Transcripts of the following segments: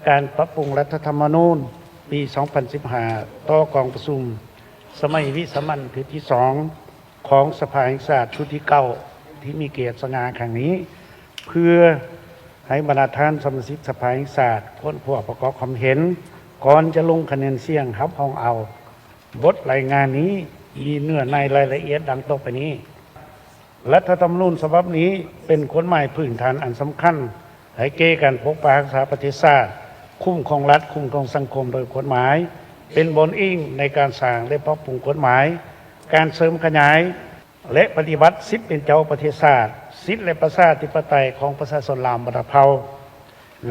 ການປັບປຸງລັດຖະທຳມະນູນປີສອງພັນສິບຫ້າ ຕໍ່ກອງປະຊຸມສະໄໝວິສາມັນເທື່ອທີສອງ ຂອງສະພາແຫ່ງຊາດຊຸດທີເກົ້າ ທີ່ມີກຽດສະຫງ່າຄັ້ງນີ້ ເພື່ອໃຫ້ບັນດາທ່ານສະມາຊິກສະພາແຫ່ງຊາດຄົ້ນຄວ້າປະກອບຄວາມເຫັນ ກ່ອນຈະລົງຄະແນນສຽງຮັບຮອງເອົາບົດລາຍງານນີ້ ມີເນື້ອໃນລາຍລະອຽດດັ່ງຕໍ່ໄປນີ້. ລັດຖະທຳມະນູນສະບັບນີ້ເປັນກົດໝາຍພື້ນຖານອັນສຳຄັນໃຫ້ແກ່ການປົກປັກຮັກສາປະເທດຊາດ, ຄຸ້ມຄອງລັດ, ຄຸ້ມຄອງສັງຄົມໂດຍກົດໝາຍ, ເປັນບ່ອນອີງໃນການສ້າງ ແລະ ປັບປຸງກົດໝາຍ, ການເສີມຂະຫຍາຍ ແລະ ປະຕິບັດສິດເປັນເຈົ້າປະເທດຊາດ, ສິດ ແລະ ປະຊາທິປະໄຕຂອງປະຊາຊົນລາວບັນດາເຜົ່າ.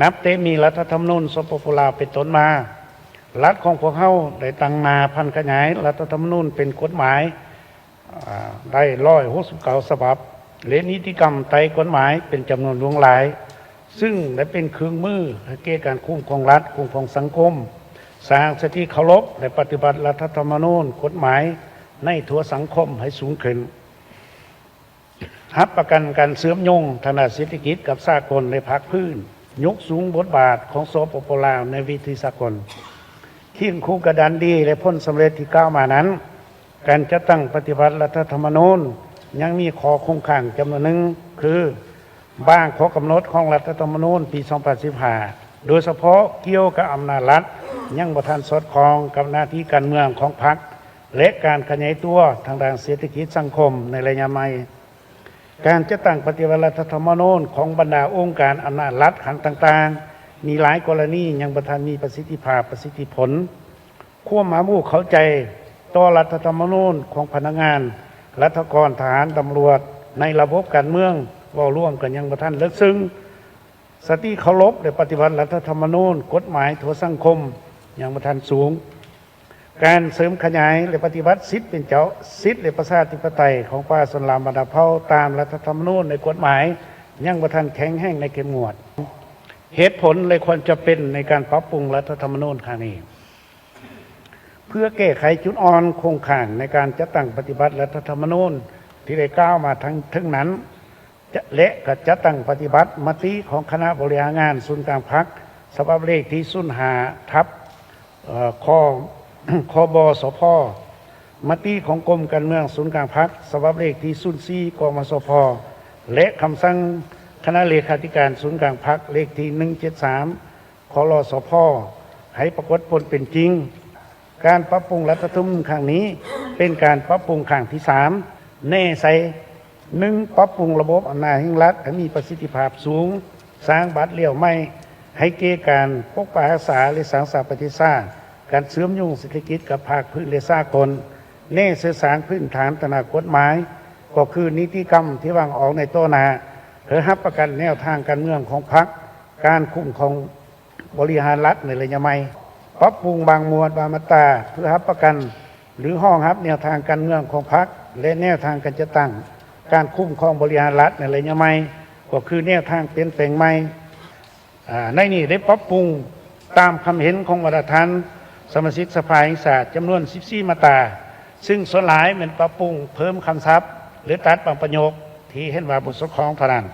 ນັບແຕ່ມີລັດຖະທຳມະນູນ ສປປ ລາວ ເປັນຕົ້ນມາ, ລັດຂອງພວກເຮົາໄດ້ຕັ້ງໜ້າຜັນຂະຫຍາຍລັດຖະທຳມະນູນເປັນກົດໝາຍ ອາ ໄດ້ຮ້ອຍຫົກສິບເກົ້າສະບັບ ແລະ ນິຕິກຳໃຕ້ກົດໝາຍເປັນຈຳນວນຫຼວງຫຼາຍ, ຊຶ່ງໄດ້ເປັນເຄື່ອງມືໃຫ້ແກ່ການຄຸ້ມຄອງລັດ, ຄຸ້ມຄອງສັງຄົມ, ສ້າງສະຕິເຄົາລົບ ແລະ ປະຕິບັດລັດຖະທຳມະນູນ, ກົດໝາຍໃນທົ່ວສັງຄົມໃຫ້ສູງຂຶ້ນ, ຮັບປະກັນການເຊື່ອມໂຍງທາງດ້ານເສດຖະກິດກັບສາກົນ ແລະ ພາກພື້ນ, ຍົກສູງບົດບາດຂອງ ສປປ ລາວ ໃນເວທີສາກົນ. ຄຽງຄູ່ກັບດ້ານດີ ແລະ ຜົນສຳເລັດທີ່ກ່າວມານັ້ນ, ການຈັດຕັ້ງປະຕິບັດລັດຖະທຳມະນູນຍັງມີຂໍ້ຄົງຄ້າງຈຳນວນໜຶ່ງ ຄື ບາງຂໍ້ກຳນົດຂອງລັດຖະທຳມະນູນປີສອງພັນສິບຫ້າ ໂດຍສະເພາະກ່ຽວກັບອຳນາດລັດ ຍັງບໍ່ທັນສອດຄ່ອງກັບໜ້າທີ່ການເມືອງຂອງພັກ ແລະ ການຂະຫຍາຍຕົວທາງດ້ານເສດຖະກິດສັງຄົມໃນໄລຍະໃໝ່. ການຈັດຕັ້ງປະຕິບັດລັດຖະທຳມະນູນຂອງບັນດາອົງການອຳນາດລັດຂັ້ນຕ່າງໆ ມີຫຼາຍກໍລະນີຍັງບໍ່ທັນມີປະສິດທິພາບ, ປະສິດທິຜົນ. ຄວາມຮັບຮູ້ເຂົ້າໃຈຕໍ່ລັດຖະທຳມະນູນຂອງພະນັກງານ, ລັດຖະກອນ, ທະຫານ, ຕຳຫຼວດ ໃນລະບົບການເມືອງເວົ້າລວມກໍຍັງບໍ່ທັນເລິກເຊິ່ງ. ສະຕິເຄົາລົບ ແລະ ປະຕິບັດລັດຖະທຳມະນູນ, ກົດໝາຍທົ່ວສັງຄົມຍັງບໍ່ທັນສູງ. ການເສີມຂະຫຍາຍ ແລະ ປະຕິບັດສິດເປັນເຈົ້າ, ສິດ ແລະ ປະຊາທິປະໄຕຂອງປະຊາຊົນລາວບັນດາເຜົ່າຕາມລັດຖະທຳມະນູນ ແລະ ກົດໝາຍຍັງບໍ່ທັນແຂງແຮງ ແລະ ເຂັ້ມງວດ. ເຫດຜົນ ແລະ ຄວາມຈຳເປັນໃນການປັບປຸງລັດຖະທຳມະນູນຄັ້ງນີ້ ເພື່ອແກ້ໄຂຈຸດອ່ອນຄົງຄ້າງໃນການຈັດຕັ້ງປະຕິບັດລັດຖະທຳມະນູນທີ່ໄດ້ກ່າວມາທາງເທິງນັ້ນ ຈະ ແລະ ກະຈັດຕັ້ງປະຕິບັດມະຕິຂອງຄະນະບໍລິຫານງານສູນກາງພັກ ສະບັບເລກທີສູນຫ້າ ທັບ ເອີ ຄ ຄບສພ, ມະຕິຂອງກົມການເມືອງສູນກາງພັກ ສະບັບເລກທີສູນສີ່ ກມສພ ແລະ ຄຳສັ່ງຄະນະເລຂາທິການສູນກາງພັກ ເລກທີໜຶ່ງເຈັດສາມ ຄລສພ ໃຫ້ປາກົດຜົນເປັນຈິງ. ການປັບປຸງລັດຖະທຳມະນູນຄັ້ງນີ້ ເປັນການປັບປຸງຄັ້ງທີສາມ ແນໃສ່ ໜຶ່ງ ປັບປຸງລະບົບອຳນາດແຫ່ງລັດໃຫ້ມີປະສິດທິພາບສູງ, ສ້າງບາດລ້ຽວໃໝ່ໃຫ້ແກ່ການປົກປັກຮັກສາ ແລະ ສ້າງສາປະເທດຊາດ, ການເຊື່ອມໂຍງເສດຖະກິດກັບພາກພື້ນ ແລະ ສາກົນ, ແນໃສ່ສ້າງພື້ນຖານທາງດ້ານກົດໝາຍ ກໍຄືນິຕິກຳທີ່ວາງອອກໃນຕໍ່ໜ້າ ເພື່ອຮັບປະກັນແນວທາງການເມືອງຂອງພັກ, ການຄຸ້ມຄອງ ບໍລິຫານລັດໃນໄລຍະໃໝ່, ປັບປຸງບາງໝວດບາງມາດຕາເພື່ອຮັບປະກັນ ຫຼື ຮອງຮັບແນວທາງການເມືອງຂອງພັກ ແລະ ແນວທາງການຈັດຕັ້ງການຄຸ້ມຄອງບໍລິຫານລັດໃນໄລຍະໃໝ່ ກໍຄືແນວທາງປ່ຽນແປງໃໝ່. ອາ ໃນນີ້ໄດ້ປັບປຸງຕາມຄຳເຫັນຂອງບັນດາທ່ານສະມາຊິກສະພາແຫ່ງຊາດຈຳນວນສິບສີ່ມາດຕາ, ຊຶ່ງສ່ວນຫຼາຍແມ່ນປັບປຸງເພີ່ມຄຳສັບ ຫຼື ຕັດບາງປະໂຫຍກທີ່ເຫັນວ່າບໍ່ສອດຄ່ອງເທົ່ານັ້ນ.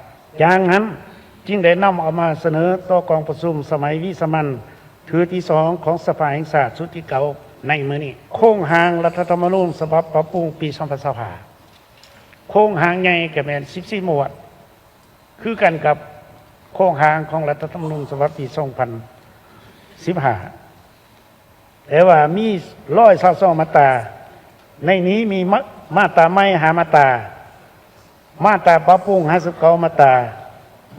ຈາກນັ້ນຈຶ່ງໄດ້ນຳເອົາມາສະເໜີຕໍ່ກອງປະຊຸມສະໄໝວິສາມັນເທື່ອທີສອງຂອງສະພາແຫ່ງຊາດຊຸດທີເກົ້າໃນມື້ນີ້. ໂຄງຮ່າງລັດຖະທຳມະນູນສະບັບປັບປຸງປີສອງພັນຊາວຫ້າ ໂຄງຮ່າງໃຫຍ່ກໍແມ່ນສິບສີ່ໝວດ ຄືກັນກັບໂຄງຮ່າງຂອງລັດຖະທຳມະນູນສະບັບປີສອງພັນສິບຫ້າ. ແຕ່ວ່າມີຮ້ອຍຊາວສອງມາດຕາ, ໃນນີ້ມີມາ ມາດຕາໃໝ່ຫ້າມາດຕາ, ມາດຕາປັບປຸງຫ້າສິບເກົ້າມາດຕາ,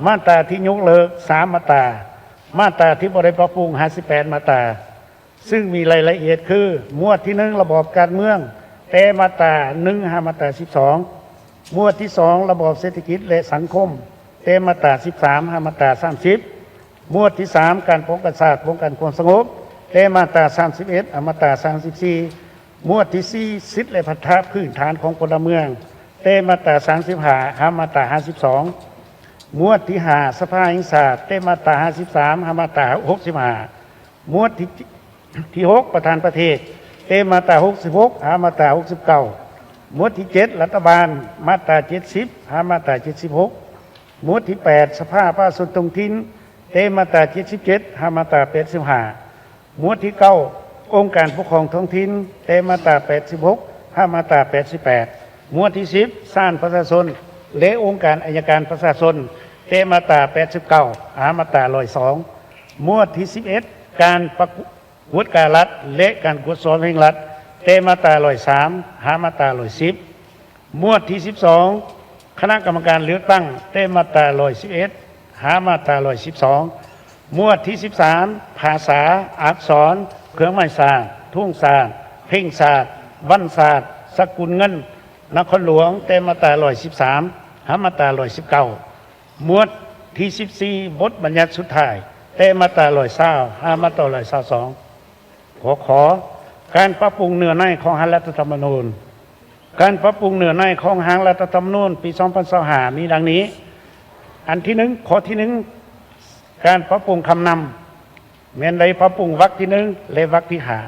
ມາດຕາທີ່ຍົກເລີກສາມມາດຕາ, ມາດຕາທີ່ບໍ່ໄດ້ປັບປຸງຫ້າສິບແປດມາດຕາ, ຊຶ່ງມີລາຍລະອຽດຄື ໝວດທີໜຶ່ງ ລະບອບການເມືອງ ແຕ່ມາດຕາໜຶ່ງຫາມາດຕາສິບສອງ, ໝວດທີສອງ ລະບອບເສດຖະກິດ ແລະ ສັງຄົມ ແຕ່ມາດຕາສິບສາມຫາມາດຕາສາມສິບ, ໝວດທີສາມ ການປ້ອງກັນຊາດ ປ້ອງກັນຄວາມສະຫງົບ ແຕ່ມາດຕາສາມສິບເອັດຫາມາດຕາສາມສິບສີ່, ໝວດທີສີ່ ສິດ ແລະ ພັນທະພື້ນຖານຂອງພົນລະເມືອງ ແຕ່ມາດຕາສາມສິບຫ້າຫາມາດຕາຫ້າສິບສອງ, ໝວດທີຫ້າ ສະພາແຫ່ງຊາດ ແຕ່ມາດຕາຫ້າສິບສາມຫາມາດຕາຫົກສິບຫ້າ, ໝວດທີ ທີຫົກ ປະທານປະເທດ ແຕ່ມາດຕາຫົກສິບຫົກຫາມາດຕາຫົກສິບເກົ້າ, ໝວດທີເຈັດ ລັດຖະບານ ມາດຕາເຈັດສິບຫາມາດຕາເຈັດສິບຫົກ, ໝວດທີແປດ ສະພາປະຊາຊົນທ້ອງຖິ່ນ ແຕ່ມາດຕາເຈັດສິບເຈັດ ຫາມາດຕາແປດສິບຫ້າ. ໝວດທີເກົ້າ ອົງການປົກຄອງທ້ອງຖິ່ນ ແຕ່ມາດຕາແປດສິບຫົກ ຫາມາດຕາແປດສິບແປດ. ໝວດທີສິບ ສານປະຊາຊົນ ແລະ ອົງການໄອຍະການປະຊາຊົນ ແຕ່ມາດຕາແປດສິບເກົ້າ ຫາມາດຕາຮ້ອຍສອງ. ໝວດທີສິບເອັດ ການປະກວດກາລັດ ແລະ ການກວດສອບແຫ່ງລັດ ແຕ່ມາດຕາຮ້ອຍສາມ ຫາມາດຕາຮ້ອຍສິບ. ໝວດທີສິບສອງ ຄະນະກຳມະການເລືອກຕັ້ງ ແຕ່ມາດຕາຮ້ອຍສິບເອັດ ຫາມາດຕາຮ້ອຍສິບສອງ. ໝວດທີສິບສາມ ພາສາ, ອັກສອນ, ເຄື່ອງໝາຍຊາດ, ທຸງຊາດ, ເພງຊາດ, ວັນຊາດ, ສະກຸນເງິນນະຄອນຫຼວງ ແຕ່ມາດຕາຮ້ອຍສິບສາມ ຫາມາດຕາຮ້ອຍສິບເກົ້າ. ໝວດທີສິບສີ່ ບົດບັນຍັດສຸດທ້າຍ ແຕ່ມາດຕາຮ້ອຍຊາວ ຫາມາດຕາຮ້ອຍຊາວສອງ. ຫົວຂໍ້ ການປັບປຸງເນື້ອໃນຂອງຮ່າງລັດຖະທຳມະນູນ. ການປັບປຸງເນື້ອໃນຂອງຮ່າງລັດຖະທຳມະນູນປີສອງພັນຊາວຫ້າ ມີດັ່ງນີ້. ອັນທີໜຶ່ງ ຂໍ້ທີໜຶ່ງ ການປັບປຸງຄຳນຳ ແມ່ນໄດ້ປັບປຸງວັກທີໜຶ່ງ ແລະ ວັກທີຫ້າ.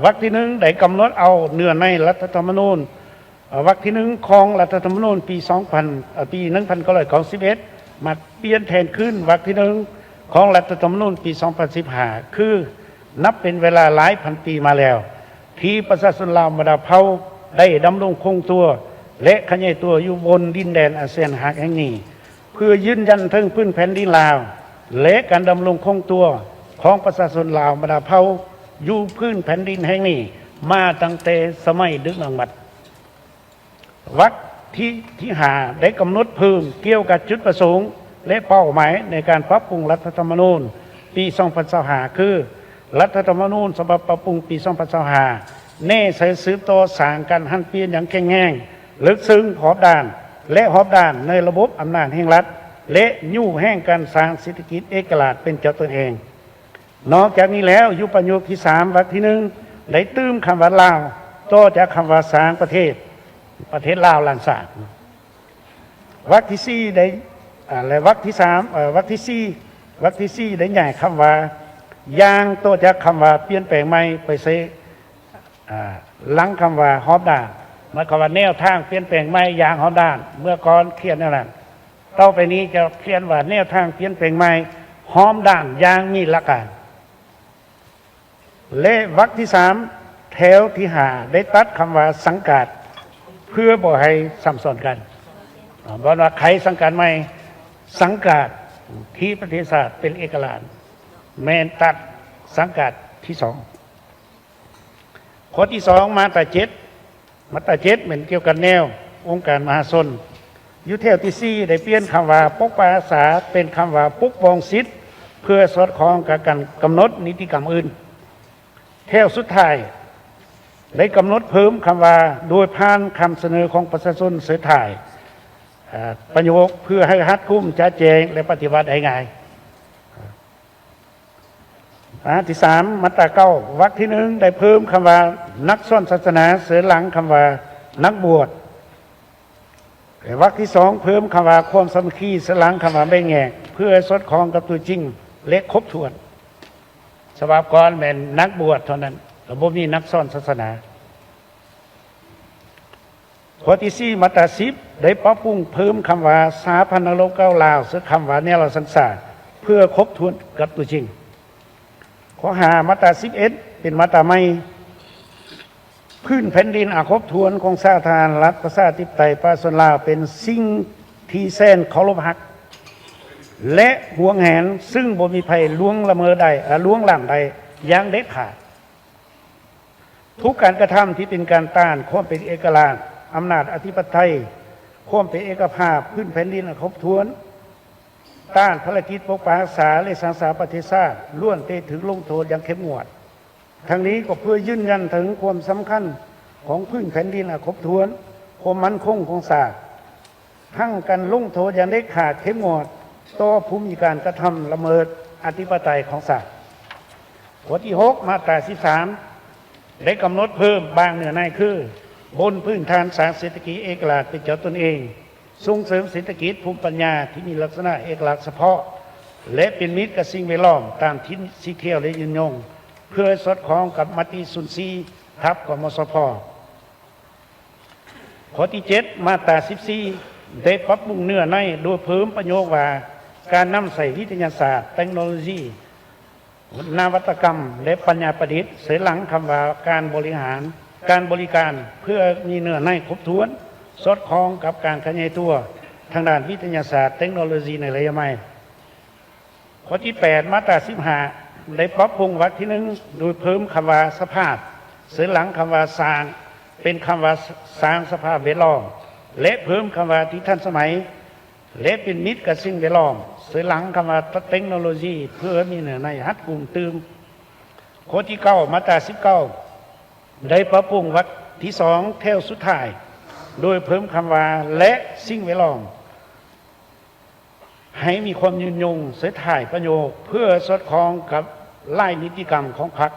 ວັກທີໜຶ່ງ ໄດ້ກຳນົດເອົາເນື້ອໃນລັດຖະທຳມະນູນ ເອີ ວັກທີໜຶ່ງ ຂອງລັດຖະທຳມະນູນປີສອງພັນ ເອີ ປີໜຶ່ງພັນເກົ້າຮ້ອຍເກົ້າສິບເອັດ ມາປ່ຽນແທນຄືນວັກທີໜຶ່ງ ຂອງລັດຖະທຳມະນູນປີສອງພັນສິບຫ້າ ຄື ນັບເປັນເວລາຫຼາຍພັນປີມາແລ້ວ ທີ່ປະຊາຊົນລາວບັນດາເຜົ່າໄດ້ດຳລົງຄົງຕົວ ແລະ ຂະຫຍາຍຕົວຢູ່ບົນດິນແດນອາຊຽນຮັກແຫ່ງນີ້ ເພື່ອຢືນຢັນເຖິງພື້ນແຜ່ນດິນລາວ ແລະ ການດຳລົງຄົງຕົວຂອງປະຊາຊົນລາວບັນດາເຜົ່າຢູ່ພື້ນແຜ່ນດິນແຫ່ງນີ້ ມາຕັ້ງແຕ່ສະໄໝດຶກດຳບັນ. ວັກທີ ທີຫ້າ ໄດ້ກຳນົດເພີ່ມກ່ຽວກັບຈຸດປະສົງ ແລະ ເປົ້າໝາຍໃນການປັບປຸງລັດຖະທຳມະນູນປີສອງພັນຊາວຫ້າ ຄື ລັດຖະທຳມະນູນສະບັບປັບປຸງປີສອງພັນຊາວຫ້າ ແນໃສ່ສືບຕໍ່ສ້າງການຫັນປ່ຽນຢ່າງແຂງແຮງ, ເລິກເຊິ່ງ, ຮອບດ້ານ ແລະ ຮອບດ້ານໃນລະບົບອຳນາດແຫ່ງລັດ ແລະ ຍູ້ແຮງການສ້າງເສດຖະກິດເອກະລາດເປັນເຈົ້າຕົນເອງ. ນອກຈາກນີ້ແລ້ວ, ຢູ່ປະໂຫຍກທີສາມ ວັກທີໜຶ່ງ ໄດ້ຕື່ມຄຳວ່າລາວ ຕໍ່ຈາກຄຳວ່າສ້າງປະເທດ, ປະເທດລາວລ້ານຊາດ. ວັກທີສີ່ ໄດ້ ອາ ແລະ ວັກທີສາມ ເອີ ວັກທີສີ່ ວັກທີສີ່ ໄດ້ຍ້າຍຄຳວ່າຢ່າງ ຕໍ່ຈາກຄຳວ່າປ່ຽນແປງໃໝ່ ໄປໃສ່ ອາ ຫຼັງຄຳວ່າຮອບດ້ານ ໝາຍຄວາມວ່າແນວທາງປ່ຽນແປງໃໝ່ຢ່າງຮອບດ້ານ. ເມື່ອກ່ອນຂຽນແນວນັ້ນ, ຕໍ່ໄປນີ້ຈະຂຽນວ່າແນວທາງປ່ຽນແປງໃໝ່ຮອບດ້ານຢ່າງມີຫຼັກການ. ແລະ ວັກທີສາມ ແຖວທີຫ້າ ໄດ້ຕັດຄຳວ່າສັງກາດ ເພື່ອບໍ່ໃຫ້ຊ້ຳຊ້ອນກັນ. ອາ ບໍ່ວ່າໃຜສັງກາດໃໝ່, ສັງກາດທີ່ປະເທດຊາດເປັນເອກະລາດ ແມ່ນຕັດສັງກາດທີສອງ. ຂໍ້ທີສອງ ມາດຕາເຈັດ ມາດຕາເຈັດ ແມ່ນກ່ຽວກັບແນວອົງການມະຫາຊົນ. ຢູ່ແຖວທີສີ່ ໄດ້ປ່ຽນຄຳວ່າປົກປັກຮັກສາ ເປັນຄຳວ່າປົກປ້ອງສິດ ເພື່ອສອດຄ່ອງກັບການກຳນົດນິຕິກຳອື່ນ. ແຖວສຸດທ້າຍ ໄດ້ກຳນົດເພີ່ມຄຳວ່າ ໂດຍຜ່ານຄຳສະເໜີຂອງປະຊາຊົນເສີດທ້າຍ ເອີ ປະໂຫຍກ ເພື່ອໃຫ້ຮັດກຸມ, ຈະແຈ້ງ ແລະ ປະຕິບັດໄດ້ງ່າຍ. ອາ ທີສາມ ມາດຕາເກົ້າ ວັກທີໜຶ່ງ ໄດ້ເພີ່ມຄຳວ່ານັກສອນສາສະໜາ ເສີນຫຼັງຄຳວ່ານັກບວດ. ແລະ ວັກທີສອງ ເພີ່ມຄຳວ່າຄວາມສາມັກຄີ ເສີນຫຼັງຄຳວ່າແບ່ງແຍກ ເພື່ອໃຫ້ສອດຄ່ອງກັບຕົວຈິງ ແລະ ຄົບຖ້ວນ. ສະບັບກ່ອນແມ່ນນັກບວດເທົ່ານັ້ນ, ລະບົບນີ້ນັກສອນສາສະໜາ. ຂໍ້ທີສີ່ ມາດຕາສິບ ໄດ້ປັບປຸງເພີ່ມຄຳວ່າສະຫະພັນນັກລົບເກົ່າລາວ ໃສ່ຄຳວ່າແນວລາວສັນຊາດ ເພື່ອຄົບຖ້ວນກັບຕົວຈິງ. ຂໍ້ຫ້າ ມາດຕາສິບເອັດ ເປັນມາດຕາໃໝ່ ພື້ນແຜ່ນດິນອັນຄົບຖ້ວນຂອງສາທາລະນະລັດ ປະຊາທິປະໄຕ ປະຊາຊົນລາວ ເປັນສິ່ງທີ່ແສນເຄົາລົບຮັກ ແລະ ຫວງແຫນ, ຊຶ່ງບໍ່ມີໃຜລ່ວງລະເມີດໄດ້ ອາ ລ່ວງລ້ຳໄດ້ຢ່າງເດັດຂາດ. ທຸກການກະທຳທີ່ເປັນການຕ້ານຄວາມເປັນເອກະລາດ, ອຳນາດອະທິປະໄຕ, ຄວາມເປັນເອກະພາບພື້ນແຜ່ນດິນອັນຄົບຖ້ວນ, ຕ້ານພາລະກິດປົກປັກຮັກສາ ແລະ ສ້າງສາປະເທດຊາດ ລ້ວນແຕ່ຖືກລົງໂທດຢ່າງເຂັ້ມງວດ. ທັງນີ້ກໍເພື່ອຢືນຢັນເຖິງຄວາມສຳຄັນຂອງພື້ນແຜ່ນດິນອັນຄົບຖ້ວນ, ຄວາມໝັ້ນຄົງຂອງຊາດ, ທັງການລົງໂທດຢ່າງເດັດຂາດເຂັ້ມງວດຕໍ່ຜູ້ມີການກະທຳລະເມີດອະທິປະໄຕຂອງຊາດ. ຂໍ້ທີຫົກ ມາດຕາສິບສາມ ໄດ້ກຳນົດເພີ່ມບາງເນື້ອໃນຄື ບົນພື້ນຖານສ້າງເສດຖະກິດເອກະລາດເປັນເຈົ້າຕົນເອງ, ສົ່ງເສີມເສດຖະກິດພູມປັນຍາທີ່ມີລັກສະນະເອກະລັກສະເພາະ ແລະ ເປັນມິດກັບສິ່ງແວດລ້ອມຕາມທິດສີຂຽວ ແລະ ຍືນຍົງ ເພື່ອໃຫ້ສອດຄ່ອງກັບມະຕິສູນສີ່ ທັບ ກມສພ. ຂໍ້ທີເຈັດ ມາດຕາສິບສີ່ ໄດ້ປັບປຸງເນື້ອໃນໂດຍເພີ່ມປະໂຫຍກວ່າ ການນຳໃຊ້ວິທະຍາສາດ, ເຕັກໂນໂລຢີ, ນະວັດຕະກຳ ແລະ ປັນຍາປະດິດ ເສີນຫຼັງຄຳວ່າ ການບໍລິຫານ, ການບໍລິການ ເພື່ອມີເນື້ອໃນຄົບຖ້ວນ, ສອດຄ່ອງກັບການຂະຫຍາຍຕົວທາງດ້ານວິທະຍາສາດ, ເຕັກໂນໂລຢີໃນໄລຍະໃໝ່. ຂໍ້ທີແປດ ມາດຕາສິບຫ້າ ໄດ້ປັບປຸງວັກທີໜຶ່ງ ໂດຍເພີ່ມຄຳວ່າ ສະພາບ ເສີນຫຼັງຄຳວ່າ ສ້າງ ເປັນຄຳວ່າ ສ້າງສະພາບແວດລ້ອມ ແລະ ເພີ່ມຄຳວ່າ ທີ່ທັນສະໄໝ ແລະ ເປັນມິດກັບສິ່ງແວດລ້ອມ ເສີນຫຼັງຄຳວ່າ ເຕັກໂນໂລຢີ ເພື່ອມີເນື້ອໃນຮັດກຸມຕື່ມ. ຂໍ້ທີເກົ້າ ມາດຕາສິບເກົ້າ ໄດ້ປັບປຸງວັກທີສອງ ແຖວສຸດທ້າຍ ໂດຍເພີ່ມຄຳວ່າ ແລະ ສິ່ງແວດລ້ອມ ໃຫ້ມີຄວາມຍືນຍົງໃສ່ທ້າຍປະໂຫຍກ ເພື່ອສອດຄ່ອງກັບລາຍນິຕິກຳຂອງພັກ.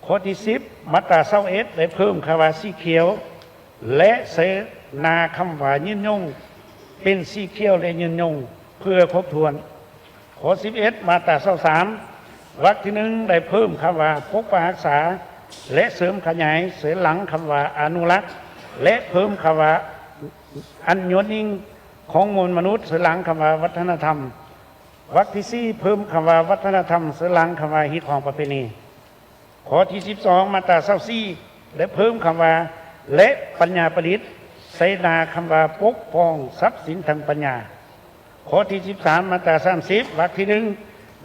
ຂໍ້ທີສິບ ມາດຕາຊາວເອັດ ໄດ້ເພີ່ມຄຳວ່າ ສີຂຽວ ແລະ ໃສ່ໜ້າຄຳວ່າ ຍືນຍົງ ເປັນສີຂຽວ ແລະ ຍືນຍົງ ເພື່ອຄົບຖ້ວນ. ຂໍ້ສິບເອັດ ມາດຕາຊາວສາມ ວັກທີໜຶ່ງ ໄດ້ເພີ່ມຄຳວ່າ ປົກປັກຮັກສາ ແລະ ເສີມຂະຫຍາຍ ເສີນຫຼັງຄຳວ່າ ອະນຸລັກ ແລະ ເພີ່ມຄຳວ່າ ອັນຍອດຍິງຂອງມວນມະນຸດ ເສີນຫຼັງຄຳວ່າ ວັດທະນະທຳ. ວັກທີສີ່ ເພີ່ມຄຳວ່າ ວັດທະນະທຳ ເສີນຫຼັງຄຳວ່າ ຮີດຄອງປະເພນີ. ຂໍ້ທີສິບສອງ ມາດຕາຊາວສີ່ ໄດ້ເພີ່ມຄຳວ່າ ແລະ ປັນຍາປະດິດ ໃສ່ໜ້າຄຳວ່າ ປົກປ້ອງຊັບສິນທາງປັນຍາ. ຂໍ້ທີສິບສາມ ມາດຕາສາມສິບ ວັກທີໜຶ່ງ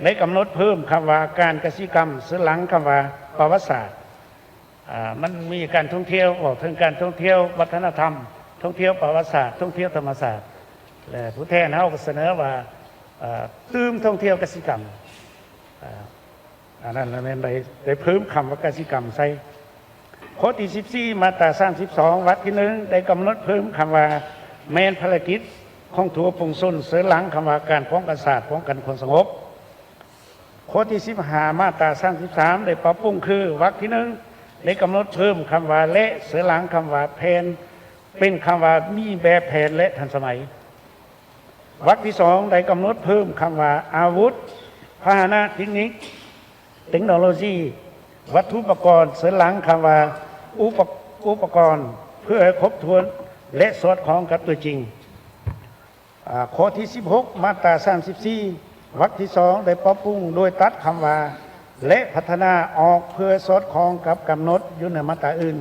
ໄດ້ກຳນົດເພີ່ມຄຳວ່າ ການກະສິກຳ ເສີນຫຼັງຄຳວ່າ ປະຫວັດສາດ. ອາ ມັນມີການທ່ອງທ່ຽວ, ເວົ້າເຖິງການທ່ອງທ່ຽວວັດທະນະທຳ, ທ່ອງທ່ຽວປະຫວັດສາດ, ທ່ອງທ່ຽວທຳມະຊາດ ແລະ ຜູ້ແທນເຮົາກໍສະເໜີວ່າ ເອີ ຕື່ມທ່ອງທ່ຽວກະສິກຳ. ອາ ອັນນັ້ນລະແມ່ນໄດ້ ໄດ້ເພີ່ມຄຳວ່າກະສິກຳໃສ່. ຂໍ້ທີສິບສີ່ ມາດຕາສາມສິບສອງ ວັກທີໜຶ່ງ ໄດ້ກຳນົດເພີ່ມຄຳວ່າ ແມ່ນພາລະກິດຂອງທົ່ວປວງຊົນ ເສີນຫຼັງຄຳວ່າ ການປ້ອງກັນຊາດ, ປ້ອງກັນຄວາມສະຫງົບ. ຂໍ້ທີສິບຫ້າ ມາດຕາສາມສິບສາມ ໄດ້ປັບປຸງຄື ວັກທີໜຶ່ງ ໄດ້ກຳນົດເພີ່ມຄຳວ່າ ແລະ ເສີນຫຼັງຄຳວ່າ ແຜນ ເປັນຄຳວ່າ ມີແບບແຜນ ແລະ ທັນສະໄໝ. ວັກທີສອງ ໄດ້ກຳນົດເພີ່ມຄຳວ່າ ອາວຸດ, ພາຫະນະ, ເຕັກນິກ, ເຕັກໂນໂລຊີ, ວັດຖຸປະກອນ ເສີນຫຼັງຄຳວ່າ ອຸປະ ອຸປະກອນ ເພື່ອໃຫ້ຄົບຖ້ວນ ແລະ ສອດຄ່ອງກັບຕົວຈິງ. ອາ ຂໍ້ທີສິບຫົກ ມາດຕາສາມສິບສີ່ ວັກທີສອງ ໄດ້ປັບປຸງໂດຍຕັດຄຳວ່າ ແລະ ພັດທະນາອອກ ເພື່ອສອດຄ່ອງກັບກຳນົດຢູ່ໃນມາດຕາອື່ນ.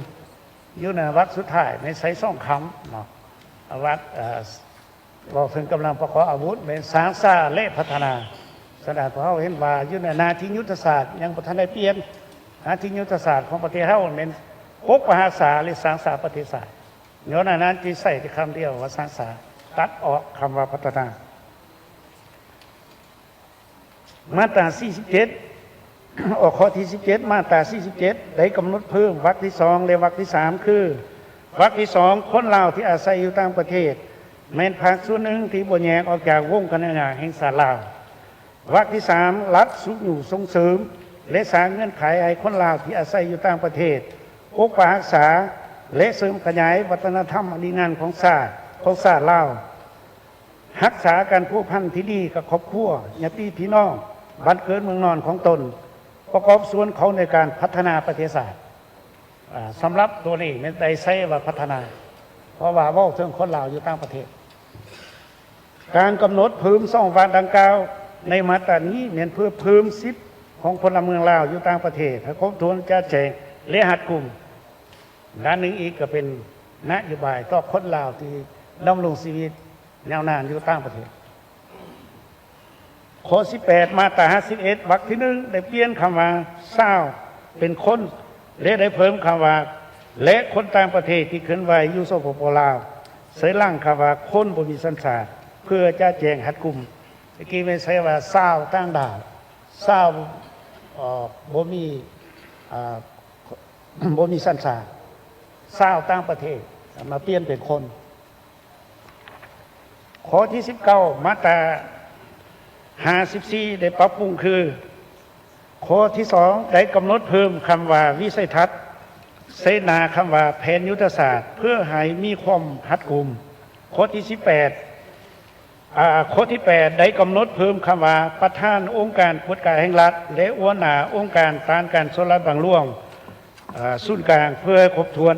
ຢູ່ໃນວັກສຸດທ້າຍແມ່ນໃຊ້ສອງຄຳເນາະ ວັກ ເອີ ເວົ້າເຖິງກຳລັງປະກອບອາວຸດ ແມ່ນສ້າງສາ ແລະ ພັດທະນາ. ສະນັ້ນ ພວກເຮົາເຫັນວ່າຢູ່ໃນໜ້າທີ່ຍຸດທະສາດຍັງບໍ່ທັນໄດ້ປ່ຽນ. ໜ້າທີ່ຍຸດທະສາດຂອງປະເທດເຮົາແມ່ນປົກປັກຮັກສາ ແລະ ສ້າງສາປະເທດຊາດ. ຍ້ອນອັນນັ້ນຈຶ່ງໃຊ້ແຕ່ຄຳດຽວວ່າສ້າງສາ ຕັດອອກຄຳວ່າພັດທະນາ. ມາດຕາສີ່ສິບເຈັດ ອອກ ຂໍ້ທີສິບເຈັດ ມາດຕາສີ່ສິບເຈັດ ໄດ້ກຳນົດເພີ່ມວັກທີສອງ ແລະ ວັກທີສາມ ຄື ວັກທີສອງ ຄົນລາວທີ່ອາໄສຢູ່ຕ່າງປະເທດ ແມ່ນພາກສ່ວນໜຶ່ງທີ່ບໍ່ແຍກອອກຈາກວົງຄະນະຍາແຫ່ງຊາດລາວ. ວັກທີສາມ ລັດຊຸກຍູ້ສົ່ງເສີມ ແລະ ສ້າງເງື່ອນໄຂໃຫ້ຄົນລາວທີ່ອາໄສຢູ່ຕ່າງປະເທດ ປົກປັກຮັກສາ ແລະ ເສີມຂະຫຍາຍວັດທະນະທຳອັນດີງາມຂອງຊາດ ຂອງຊາດລາວ, ຮັກສາການພົວພັນທີ່ດີກັບຄອບຄົວ, ຍາດຕິພີ່ນ້ອງ, ບ້ານເກີດເມືອງນອນຂອງຕົນ, ປະກອບສ່ວນເຂົ້າໃນການພັດທະນາປະເທດຊາດ. ອາ ສຳລັບຕົວນີ້ແມ່ນໄດ້ໃຊ້ວ່າພັດທະນາ ເພາະວ່າເວົ້າເຖິງຄົນລາວຢູ່ຕ່າງປະເທດ. ການກຳນົດເພີ່ມສອງວັກດັ່ງກ່າວໃນມາດຕານີ້ ແມ່ນເພື່ອເພີ່ມສິດຂອງພົນລະເມືອງລາວຢູ່ຕ່າງປະເທດໃຫ້ຄົບຖ້ວນ, ຈະແຈ້ງ ແລະ ຮັດກຸມ. ດ້ານໜຶ່ງອີກກໍເປັນນະໂຍບາຍຕໍ່ຄົນລາວທີ່ດຳລົງຊີວິດຍາວນານຢູ່ຕ່າງປະເທດ. ຂໍ້ສິບແປດ ມາດຕາຫ້າສິບເອັດ ວັກທີໜຶ່ງ ໄດ້ປ່ຽນຄຳວ່າ ຊາວ ເປັນ ຄົນ ແລະ ໄດ້ເພີ່ມຄຳວ່າ ແລະ ຄົນຕ່າງປະເທດທີ່ເຄື່ອນໄຫວຢູ່ ສປປ ລາວ ໃສ່ຫຼັງຄຳວ່າ ຄົນບໍ່ມີສັນຊາດ ເພື່ອຈະແຈ້ງຮັດກຸມ. ຕະກີ້ແມ່ນໃຊ້ວ່າ ຊາວຕ່າງດ້າວ, ຊາວ ເອີ ບໍ່ມີ ເອີ ບໍ່ມີສັນຊາດ, ຊາວຕ່າງປະເທດ ມາປ່ຽນເປັນຄົນ. ຂໍ້ທີສິບເກົ້າ ມາດຕາຫ້າສິບສີ່ ໄດ້ປັບປຸງຄື ຂໍ້ທີສອງ ໄດ້ກຳນົດເພີ່ມຄຳວ່າ ວິໄສທັດ ໃສ່ໜ້າຄຳວ່າ ແຜນຍຸດທະສາດ ເພື່ອໃຫ້ມີຄວາມຮັດກຸມ. ຂໍ້ທີສິບແປດ ອາ ຂໍ້ທີແປດ ໄດ້ກຳນົດເພີ່ມຄຳວ່າ ປະທານອົງການກວດກາແຫ່ງລັດ ແລະ ຫົວໜ້າອົງການຕ້ານການສໍ້ລາດບັງຫຼວງ ອາ ສູນກາງ ເພື່ອໃຫ້ຄົບຖ້ວນ.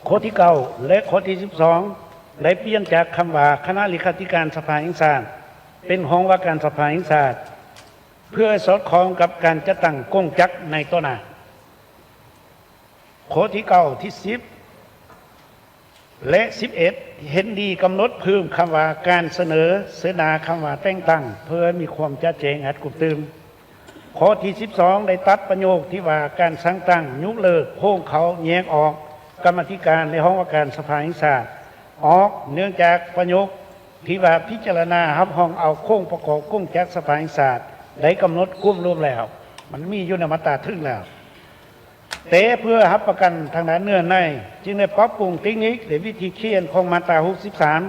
ຂໍ້ທີເກົ້າ ແລະ ຂໍ້ທີສິບສອງ ໄດ້ປ່ຽນຈາກຄຳວ່າຄະນະເລຂາທິການສະພາແຫ່ງຊາດ ເປັນຫ້ອງວ່າການສະພາແຫ່ງຊາດ ເພື່ອໃຫ້ສອດຄ່ອງກັບການຈັດຕັ້ງກົງຈັກໃນຕໍ່ໜ້າ. ຂໍ້ທີເກົ້າ ທີສິບ ແລະ ສິບເອັດ ເຫັນດີກຳນົດເພີ່ມຄຳວ່າການສະເໜີ ເສີນໜ້າຄຳວ່າແຕ່ງຕັ້ງ ເພື່ອໃຫ້ມີຄວາມຈະແຈ້ງຮັດກຸມຕື່ມ. ຂໍ້ທີສິບສອງ ໄດ້ຕັດປະໂຫຍກທີ່ວ່າການສັ່ງຕັ້ງ, ຍົກເລີກ, ໂຄ້ງເຂົ້າ, ແຍກອອກກຳມາທິການ ແລະ ຫ້ອງວ່າການສະພາແຫ່ງຊາດອອກ ເນື່ອງຈາກປະໂຫຍກທີ່ວ່າພິຈາລະນາຮັບຮອງເອົາໂຄ້ງປະກອບກົງຈັກສະພາແຫ່ງຊາດ ໄດ້ກຳນົດກວມລວມແລ້ວ, ມັນມີຢູ່ໃນມາດຕາເທິງແລ້ວ. ແຕ່ເພື່ອຮັບປະກັນທາງດ້ານເນື້ອໃນ ຈຶ່ງໄດ້ປັບປຸງເຕັກນິກ ແລະ ວິທີຂຽນຂອງມາດຕາຫົກສິບສາມ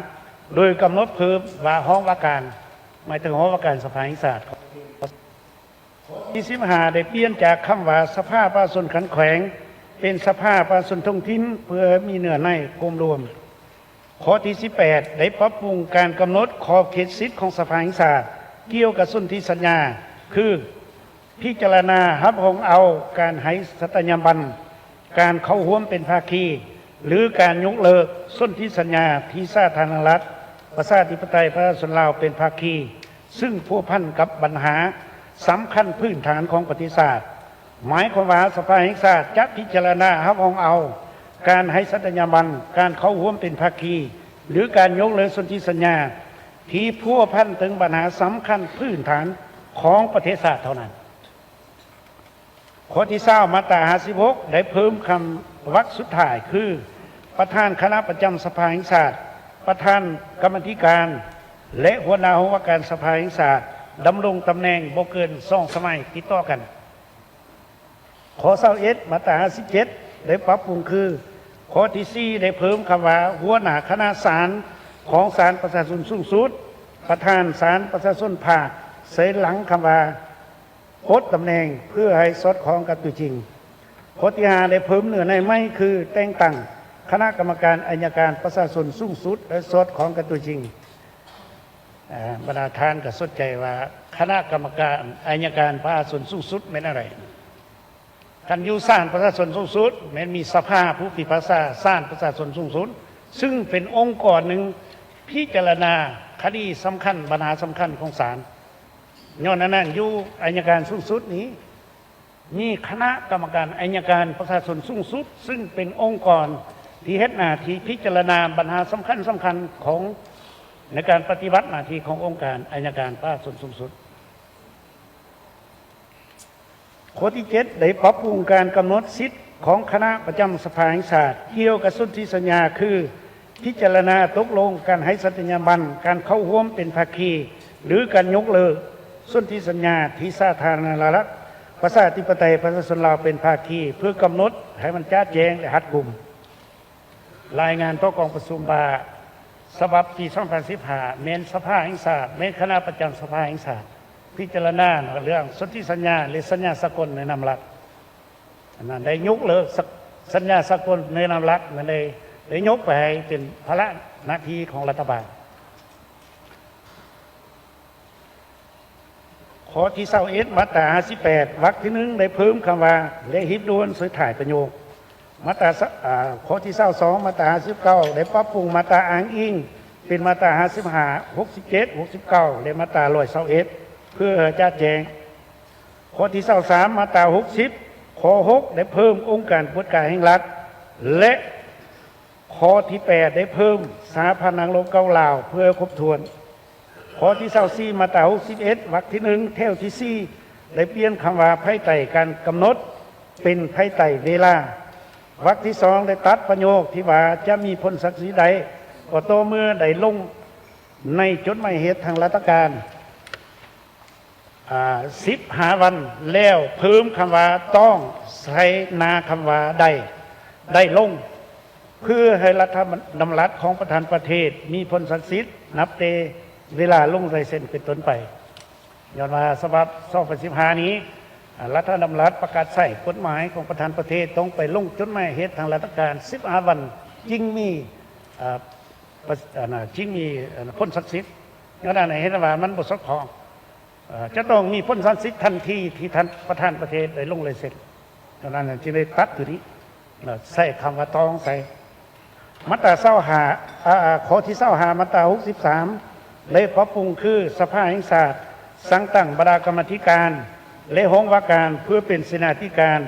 ໂດຍກຳນົດເພີ່ມວ່າຫ້ອງວ່າການ ໝາຍເຖິງຫ້ອງວ່າການສະພາແຫ່ງຊາດ. ຂໍ້ທີສິບຫ້າ ໄດ້ປ່ຽນຈາກຄຳວ່າສະພາປະຊາຊົນຂັ້ນແຂວງ ເປັນສະພາປະຊາຊົນທ້ອງຖິ່ນ ເພື່ອໃຫ້ມີເນື້ອໃນກວມລວມ. ຂໍ້ທີສິບແປດ ໄດ້ປັບປຸງການກຳນົດຂອບເຂດສິດຂອງສະພາແຫ່ງຊາດ ກ່ຽວກັບສົນທິສັນຍາ ຄື ພິຈາລະນາຮັບຮອງເອົາການໃຫ້ສັດຕະຍາບັນ ການເຂົ້າຮ່ວມເປັນພາຄີ ຫຼື ການຍົກເລີກສົນທິສັນຍາທີ່ສາທາລະນະລັດ ປະຊາທິປະໄຕ ປະຊາຊົນລາວເປັນພາຄີ ຊຶ່ງພົວພັນກັບບັນຫາສຳຄັນພື້ນຖານຂອງປະເທດຊາດ. ໝາຍຄວາມວ່າ ສະພາແຫ່ງຊາດຈະພິຈາລະນາຮັບຮອງເອົາການໃຫ້ສັດຕະຍາບັນ ການເຂົ້າຮ່ວມເປັນພາຄີ ຫຼື ການຍົກເລີກສົນທິສັນຍາ ທີ່ພົວພັນເຖິງບັນຫາສຳຄັນພື້ນຖານຂອງປະເທດຊາດເທົ່ານັ້ນ. ຂໍ້ທີຊາວ ມາດຕາຫ້າສິບຫົກ ໄດ້ເພີ່ມຄຳວັກສຸດທ້າຍຄື ປະທານຄະນະປະຈຳສະພາແຫ່ງຊາດ, ປະທານກຳມາທິການ ແລະ ຫົວໜ້າຫ້ອງວ່າການສະພາແຫ່ງຊາດ ດຳລົງຕຳແໜ່ງບໍ່ເກີນສອງສະໄໝຕິດຕໍ່ກັນ. ຂໍ້ຊາວເອັດ ມາດຕາຫ້າສິບເຈັດ ໄດ້ປັບປຸງຄື ຂໍ້ທີສີ່ ໄດ້ເພີ່ມຄຳວ່າ ຫົວໜ້າຄະນະສານຂອງສານປະຊາຊົນສູງສຸດ, ປະທານສານປະຊາຊົນພາກ ໃສ່ຫຼັງຄຳວ່າ ປົດຕຳແໜ່ງ ເພື່ອໃຫ້ສອດຄ່ອງກັບຕົວຈິງ. ຂໍ້ທີຫ້າ ໄດ້ເພີ່ມເນື້ອໃນໃໝ່ຄື ແຕ່ງຕັ້ງຄະນະກຳມະການໄອຍະການປະຊາຊົນສູງສຸດ ໃຫ້ສອດຄ່ອງກັບຕົວຈິງ. ເອີ ບັນດາທ່ານກໍສົນໃຈວ່າ ຄະນະກຳມະການໄອຍະການປະຊາຊົນສູງສຸດແມ່ນອະໄລ? ຄັນຢູ່ສານປະຊາຊົນສູງສຸດ ແມ່ນມີສະພາຜູ້ພິພາກສາສານປະຊາຊົນສູງສຸດ ຊຶ່ງເປັນອົງກອນໜຶ່ງພິຈາລະນາຄະດີສຳຄັນ ບັນຫາສຳຄັນຂອງສານ. ຍ້ອນອັນນັ້ນ ຢູ່ໄອຍະການສູງສຸດນີ້ ມີຄະນະກຳມະການໄອຍະການປະຊາຊົນສູງສຸດ ຊຶ່ງເປັນອົງກອນທີ່ເຮັດໜ້າທີ່ພິຈາລະນາບັນຫາສຳຄັນໆຂອງ ໃນການປະຕິບັດໜ້າທີ່ຂອງອົງການໄອຍະການປະຊາຊົນສູງສຸດ. ຂໍ້ທີເຈັດ ໄດ້ປັບປຸງການກຳນົດສິດຂອງຄະນະປະຈຳສະພາແຫ່ງຊາດ ກ່ຽວກັບສົນທິສັນຍາ ຄື ພິຈາລະນາຕົກລົງການໃຫ້ສັດຕະຍາບັນ ການເຂົ້າຮ່ວມເປັນພາຄີ ຫຼື ການຍົກເລີກສົນທິສັນຍາທີ່ສາທາລະນະລັດ ປະຊາທິປະໄຕ ປະຊາຊົນລາວເປັນພາຄີ ເພື່ອກຳນົດໃຫ້ມັນຈະແຈ້ງ ແລະ ຮັດກຸມ. ລາຍງານຕໍ່ກອງປະຊຸມວ່າ ສະບັບປີສອງພັນສິບຫ້າ ແມ່ນສະພາແຫ່ງຊາດ ແມ່ນຄະນະປະຈຳສະພາແຫ່ງຊາດ ພິຈາລະນາເລື່ອງສົນທິສັນຍາ ແລະ ສັນຍາສາກົນໃນນາມລັດ. ອັນນັ້ນໄດ້ຍົກເລີກສະ ສັນຍາສາກົນໃນນາມລັດ ມັນໄດ້ ໄດ້ຍົກໄປໃຫ້ເປັນພາລະໜ້າທີ່ຂອງລັດຖະບານ. ຂໍ້ທີຊາວເອັດ ມາດຕາຫ້າສິບແປດ ວັກທີໜຶ່ງ ໄດ້ເພີ່ມຄຳວ່າ ແລະ ຮີບດ່ວນ ໃສ່ທ້າຍປະໂຫຍກ. ມາດຕາ ອາ ຂໍ້ທີຊາວສອງ ມາດຕາຫ້າສິບເກົ້າ ໄດ້ປັບປຸງມາດຕາອ້າງອີງ ເປັນມາດຕາຫ້າສິບຫ້າ ຫົກສິບເຈັດ ຫົກສິບເກົ້າ ແລະ ມາດຕາຮ້ອຍຊາວເອັດ ເພື່ອໃຫ້ຈະແຈ້ງ. ຂໍ້ທີຊາວສາມ ມາດຕາຫົກສິບ ຂໍ້ຫົກ ໄດ້ເພີ່ມອົງການກວດກາແຫ່ງລັດ ແລະ ຂໍ້ທີແປດ ໄດ້ເພີ່ມສະຫະພັນນັກລົບເກົ່າລາວ ເພື່ອໃຫ້ຄົບຖ້ວນ. ຂໍ້ທີຊາວສີ່ ມາດຕາຫົກສິບເອັດ ວັກທີໜຶ່ງ ແຖວທີສີ່ ໄດ້ປ່ຽນຄຳວ່າ ພາຍໃຕ້ການກຳນົດ ເປັນພາຍໃຕ້ເວລາ. ວັກທີສອງ ໄດ້ຕັດປະໂຫຍກທີ່ວ່າ ຈະມີຜົນສັກສິດໄດ້ ກໍຕໍ່ເມື່ອໄດ້ລົງໃນຈົດໝາຍເຫດທາງລັດຖະການ ອາ ສິບຫ້າວັນ ແລ້ວເພີ່ມຄຳວ່າ ຕ້ອງ ໃສ່ໜ້າຄຳວ່າ ໄດ້ ໄດ້ລົງ ເພື່ອໃຫ້ລັດຖະດຳລັດຂອງປະທານປະເທດ ມີຜົນສັກສິດ ນັບແຕ່ເວລາລົງລາຍເຊັນເປັນຕົ້ນໄປ. ຍ້ອນວ່າສະບັບສອງພັນສິບຫ້ານີ້ ອາ ລັດຖະດຳລັດປະກາດໃຊ້ ກົດໝາຍຂອງປະທານປະເທດ ຕ້ອງໄປລົງຈົດໝາຍເຫດທາງລັດຖະການສິບຫ້າວັນ ຈຶ່ງມີ ອາ ປະ ອັນນ່າ ຈຶ່ງມີ ອັນ ຜົນສັກສິດ. ຍ້ອນນັ້ນ ເຫັນວ່າມັນບໍ່ສອດຄ່ອງ. ເອີ ຈະຕ້ອງມີຜົນສັກສິດທັນທີທີ່ທ່ານປະທານປະເທດໄດ້ລົງລາຍເຊັນ. ດັ່ງນັ້ນຈຶ່ງໄດ້ຕັດຕົວນີ້ ແລະ ໃສ່ຄຳວ່າຕ້ອງໃສ່. ມາດຕາຊາວຫ້າ ອາ ອາ ຂໍ້ທີຊາວຫ້າ ມາດຕາຫົກສິບສາມ ໄດ້ປັບປຸງຄື ສະພາແຫ່ງຊາດສັ່ງຕັ້ງບັນດາກຳມາທິການ ແລະ ຫ້ອງວ່າການ ເພື່ອເປັນເສນາທິການ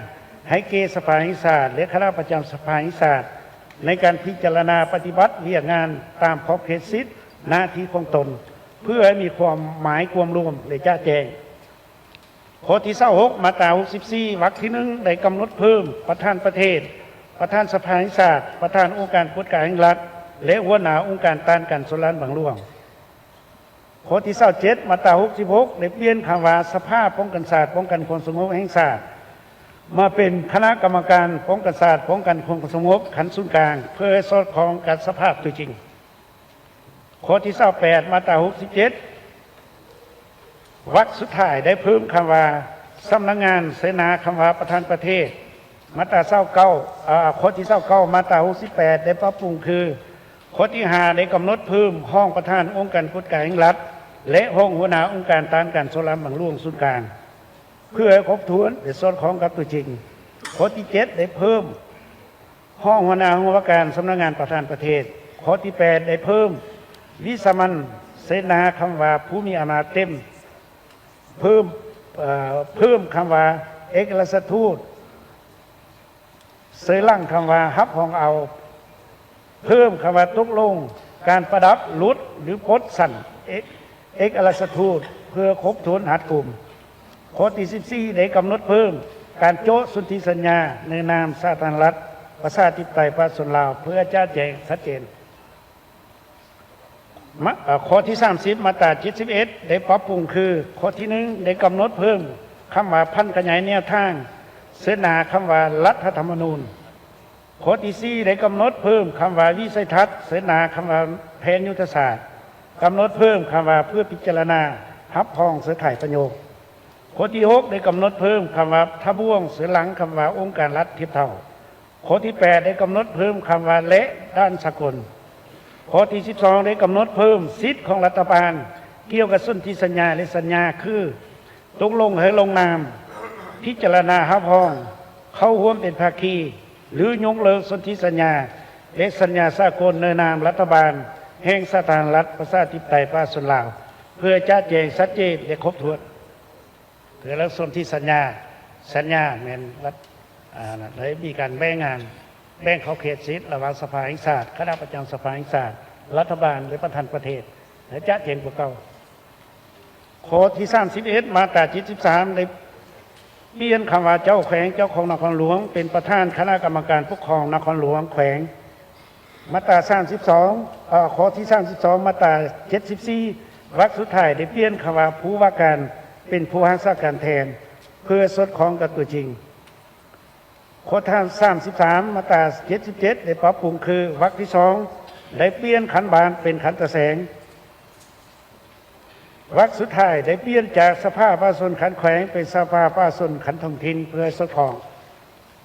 ໃຫ້ແກ່ສະພາແຫ່ງຊາດ ແລະ ຄະນະປະຈຳສະພາແຫ່ງຊາດ ໃນການພິຈາລະນາປະຕິບັດວຽກງານຕາມຂອບເຂດສິດໜ້າທີ່ຂອງຕົນ ເພື່ອໃຫ້ມີຄວາມໝາຍຄວາມລວມ ແລະ ຈະແຈ້ງ. ຂໍ້ທີຊາວຫົກ ມາດຕາຫົກສິບສີ່ ວັກທີໜຶ່ງ ໄດ້ກຳນົດເພີ່ມປະທານປະເທດ, ປະທານສະພາແຫ່ງຊາດ, ປະທານອົງການກວດກາແຫ່ງລັດ ແລະ ຫົວໜ້າອົງການຕ້ານການສໍ້ລາດບັງຫຼວງ. ຂໍ້ທີຊາວເຈັດ ມາດຕາຫົກສິບຫົກ ໄດ້ປ່ຽນຄຳວ່າ ສະພາປ້ອງກັນຊາດ ປ້ອງກັນຄວາມສະຫງົບແຫ່ງຊາດ ມາເປັນຄະນະກຳມະການປ້ອງກັນຊາດ ປ້ອງກັນຄວາມສະຫງົບຂັ້ນສູນກາງ ເພື່ອໃຫ້ສອດຄ່ອງກັບສະພາບຕົວຈິງ. ຂໍ້ທີຊາວແປດ ມາດຕາຫົກສິບເຈັດ ວັກສຸດທ້າຍໄດ້ເພີ່ມຄຳວ່າ ສຳນັກງານ ໃສ່ໜ້າຄຳວ່າ ປະທານປະເທດ. ມາດຕາຊາວເກົ້າ ເອີ ຂໍ້ທີຊາວເກົ້າ ມາດຕາຫົກສິບແປດ ໄດ້ປັບປຸງຄື ຂໍ້ທີຫ້າ ໄດ້ກຳນົດເພີ່ມຮອງປະທານອົງການກວດກາແຫ່ງລັດ ແລະ ຮອງຫົວໜ້າອົງການຕ້ານການສໍ້ລາດບັງຫຼວງສູນກາງ ເພື່ອໃຫ້ຄົບຖ້ວນ ແລະ ສອດຄ່ອງກັບຕົວຈິງ. ຂໍ້ທີເຈັດ ໄດ້ເພີ່ມ ຮອງຫົວໜ້າຫ້ອງວ່າການສຳນັກງານປະທານປະເທດ. ຂໍ້ທີແປດ ໄດ້ເພີ່ມ ວິສາມັນ ໃສ່ໜ້າຄຳວ່າ ຜູ້ມີອຳນາດເຕັມ, ເພີ່ມ ເອີ ເພີ່ມຄຳວ່າ ເອກອັຄລັດທູດ ໃສ່ຫຼັງຄຳວ່າ ຮັບຮອງເອົາ, ເພີ່ມຄຳວ່າ ຕົກລົງການປະດັບ, ຫຼຸດ ຫຼື ປົດຊັ້ນ ເອກ ເອກອັຄລັດທູດ ເພື່ອຄົບຖ້ວນຮັດກຸມ. ຂໍ້ທີສິບສີ່ ໄດ້ກຳນົດເພີ່ມການໂຈະສົນທິສັນຍາໃນນາມສາທາລະນະລັດ ປະຊາທິປະໄຕ ປະຊາຊົນລາວ ເພື່ອຈະແຈ້ງຊັດເຈນ. ມະ ເອີ ຂໍ້ທີສາມສິບ ມາດຕາເຈັດສິບເອັດ ໄດ້ປັບປຸງຄື ຂໍ້ທີໜຶ່ງ ໄດ້ກຳນົດເພີ່ມຄຳວ່າ ຜັນຂະຫຍາຍແນວທາງ ໃສ່ໜ້າຄຳວ່າ ລັດຖະທຳມະນູນ. ຂໍ້ທີສີ່ ໄດ້ກຳນົດເພີ່ມຄຳວ່າ ວິໄສທັດ ໃສ່ໜ້າຄຳວ່າ ແຜນຍຸດທະສາດ, ກຳນົດເພີ່ມຄຳວ່າ ເພື່ອພິຈາລະນາ ຮັບຮອງ ໃສ່ທ້າຍປະໂຫຍກ. ຂໍ້ທີຫົກ ໄດ້ກຳນົດເພີ່ມຄຳວ່າ ທະບວງ ໃສ່ຫຼັງຄຳວ່າ ອົງການລັດທຽບເທົ່າ. ຂໍ້ທີແປດ ໄດ້ກຳນົດເພີ່ມຄຳວ່າ ແລະ ດ່ານສາກົນ. ຂໍ້ທີສິບສອງ ໄດ້ກຳນົດເພີ່ມສິດຂອງລັດຖະບານ ກ່ຽວກັບສົນທິສັນຍາ ແລະ ສັນຍາ ຄື ຕົກລົງໃຫ້ລົງນາມ, ພິຈາລະນາຮັບຮອງ, ເຂົ້າຮ່ວມເປັນພາຄີ ຫຼື ຍົກເລີກສົນທິສັນຍາ ແລະ ສັນຍາສາກົນໃນນາມລັດຖະບານແຫ່ງສາທາລະນະລັດ ປະຊາທິປະໄຕ ປະຊາຊົນລາວ ເພື່ອຈະແຈ້ງຊັດເຈນ ແລະ ຄົບຖ້ວນ. ເພື່ອລັກສົນທິສັນຍາ, ສັນຍາແມ່ນລັດ ອາ ໄດ້ມີການແບ່ງງານ, ແບ່ງຂອບເຂດສິດລະຫວ່າງສະພາແຫ່ງຊາດ, ຄະນະປະຈຳສະພາແຫ່ງຊາດ, ລັດຖະບານ ແລະ ປະທານປະເທດ ແລະ ຈະແຈ້ງກວ່າເກົ່າ. ຂໍ້ທີສາມສິບເອັດ ມາດຕາເຈັດສິບສາມ ໄດ້ປ່ຽນຄຳວ່າ ເຈົ້າແຂວງເຈົ້າຄອງນະຄອນຫຼວງ ເປັນປະທານຄະນະກຳມະການປົກຄອງນະຄອນຫຼວງແຂວງ. ມາດຕາສາມສິບສອງ ເອີ ຂໍ້ທີສາມສິບສອງ ມາດຕາເຈັດສິບສີ່ ວັກສຸດທ້າຍ ໄດ້ປ່ຽນຄຳວ່າ ຜູ້ວ່າການ ເປັນຜູ້ຮັກສາການແທນ ເພື່ອສອດຄ່ອງກັບຕົວຈິງ. ຂໍ້ທີສາມສິບສາມ ມາດຕາເຈັດສິບເຈັດ ໄດ້ປັບປຸງຄື ວັກທີສອງ ໄດ້ປ່ຽນຂັນບ້ານເປັນຂັນຕາແສງ. ວັກສຸດທ້າຍໄດ້ປ່ຽນຈາກສະພາປະຊາຊົນຂັ້ນແຂວງ ເປັນສະພາປະຊາຊົນຂັ້ນທ້ອງຖິ່ນ ເພື່ອໃຫ້ສອດຄ່ອງ.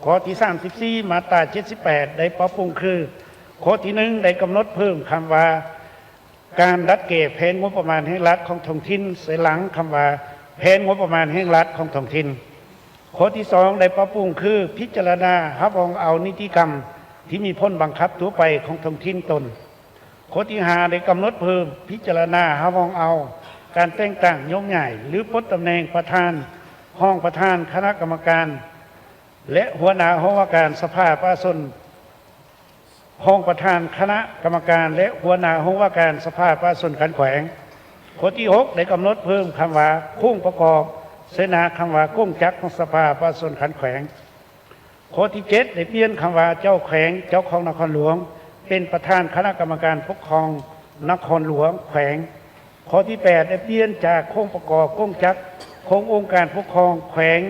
ຂໍ້ທີສາມສິບສີ່ ມາດຕາເຈັດສິບແປດ ໄດ້ປັບປຸງຄື ຂໍ້ທີໜຶ່ງ ໄດ້ກຳນົດເພີ່ມຄຳວ່າ ການດັດແກ້ແຜນງົບປະມານແຫ່ງລັດຂອງທ້ອງຖິ່ນ ໃສ່ຫຼັງຄຳວ່າ ແຜນງົບປະມານແຫ່ງລັດຂອງທ້ອງຖິ່ນ. ຂໍ້ທີສອງ ໄດ້ປັບປຸງຄື ພິຈາລະນາຮັບຮອງເອົານິຕິກຳທີ່ມີຜົນບັງຄັບທົ່ວໄປຂອງທ້ອງຖິ່ນຕົນ. ຂໍ້ທີຫ້າ ໄດ້ກຳນົດເພີ່ມ ພິຈາລະນາຮັບຮອງເອົາການແຕ່ງຕັ້ງໂຍກຍ້າຍ ຫຼື ປົດຕຳແໜ່ງປະທານ, ຮອງປະທານຄະນະກຳມະການ ແລະ ຫົວໜ້າຫ້ອງວ່າການສະພາປະຊາຊົນ, ຮອງປະທານຄະນະກຳມະການ ແລະ ຫົວໜ້າຫ້ອງວ່າການສະພາປະຊາຊົນຂັ້ນແຂວງ. ຂໍ້ທີຫົກ ໄດ້ກຳນົດເພີ່ມຄຳວ່າ ໂຄງປະກອບ ໃສ່ໜ້າຄຳວ່າ ກົງຈັກຂອງສະພາປະຊາຊົນຂັ້ນແຂວງ. ຂໍ້ທີເຈັດ ໄດ້ປ່ຽນຄຳວ່າ ເຈົ້າແຂວງເຈົ້າຄອງນະຄອນຫຼວງ ເປັນປະທານຄະນະກຳມະການປົກຄອງນະຄອນຫຼວງແຂວງ. ຂໍ້ທີແປດ ໄດ້ປ່ຽນຈາກໂຄງປະກອບກົງຈັກຂອງອົງການປົກຄອງແຂວງ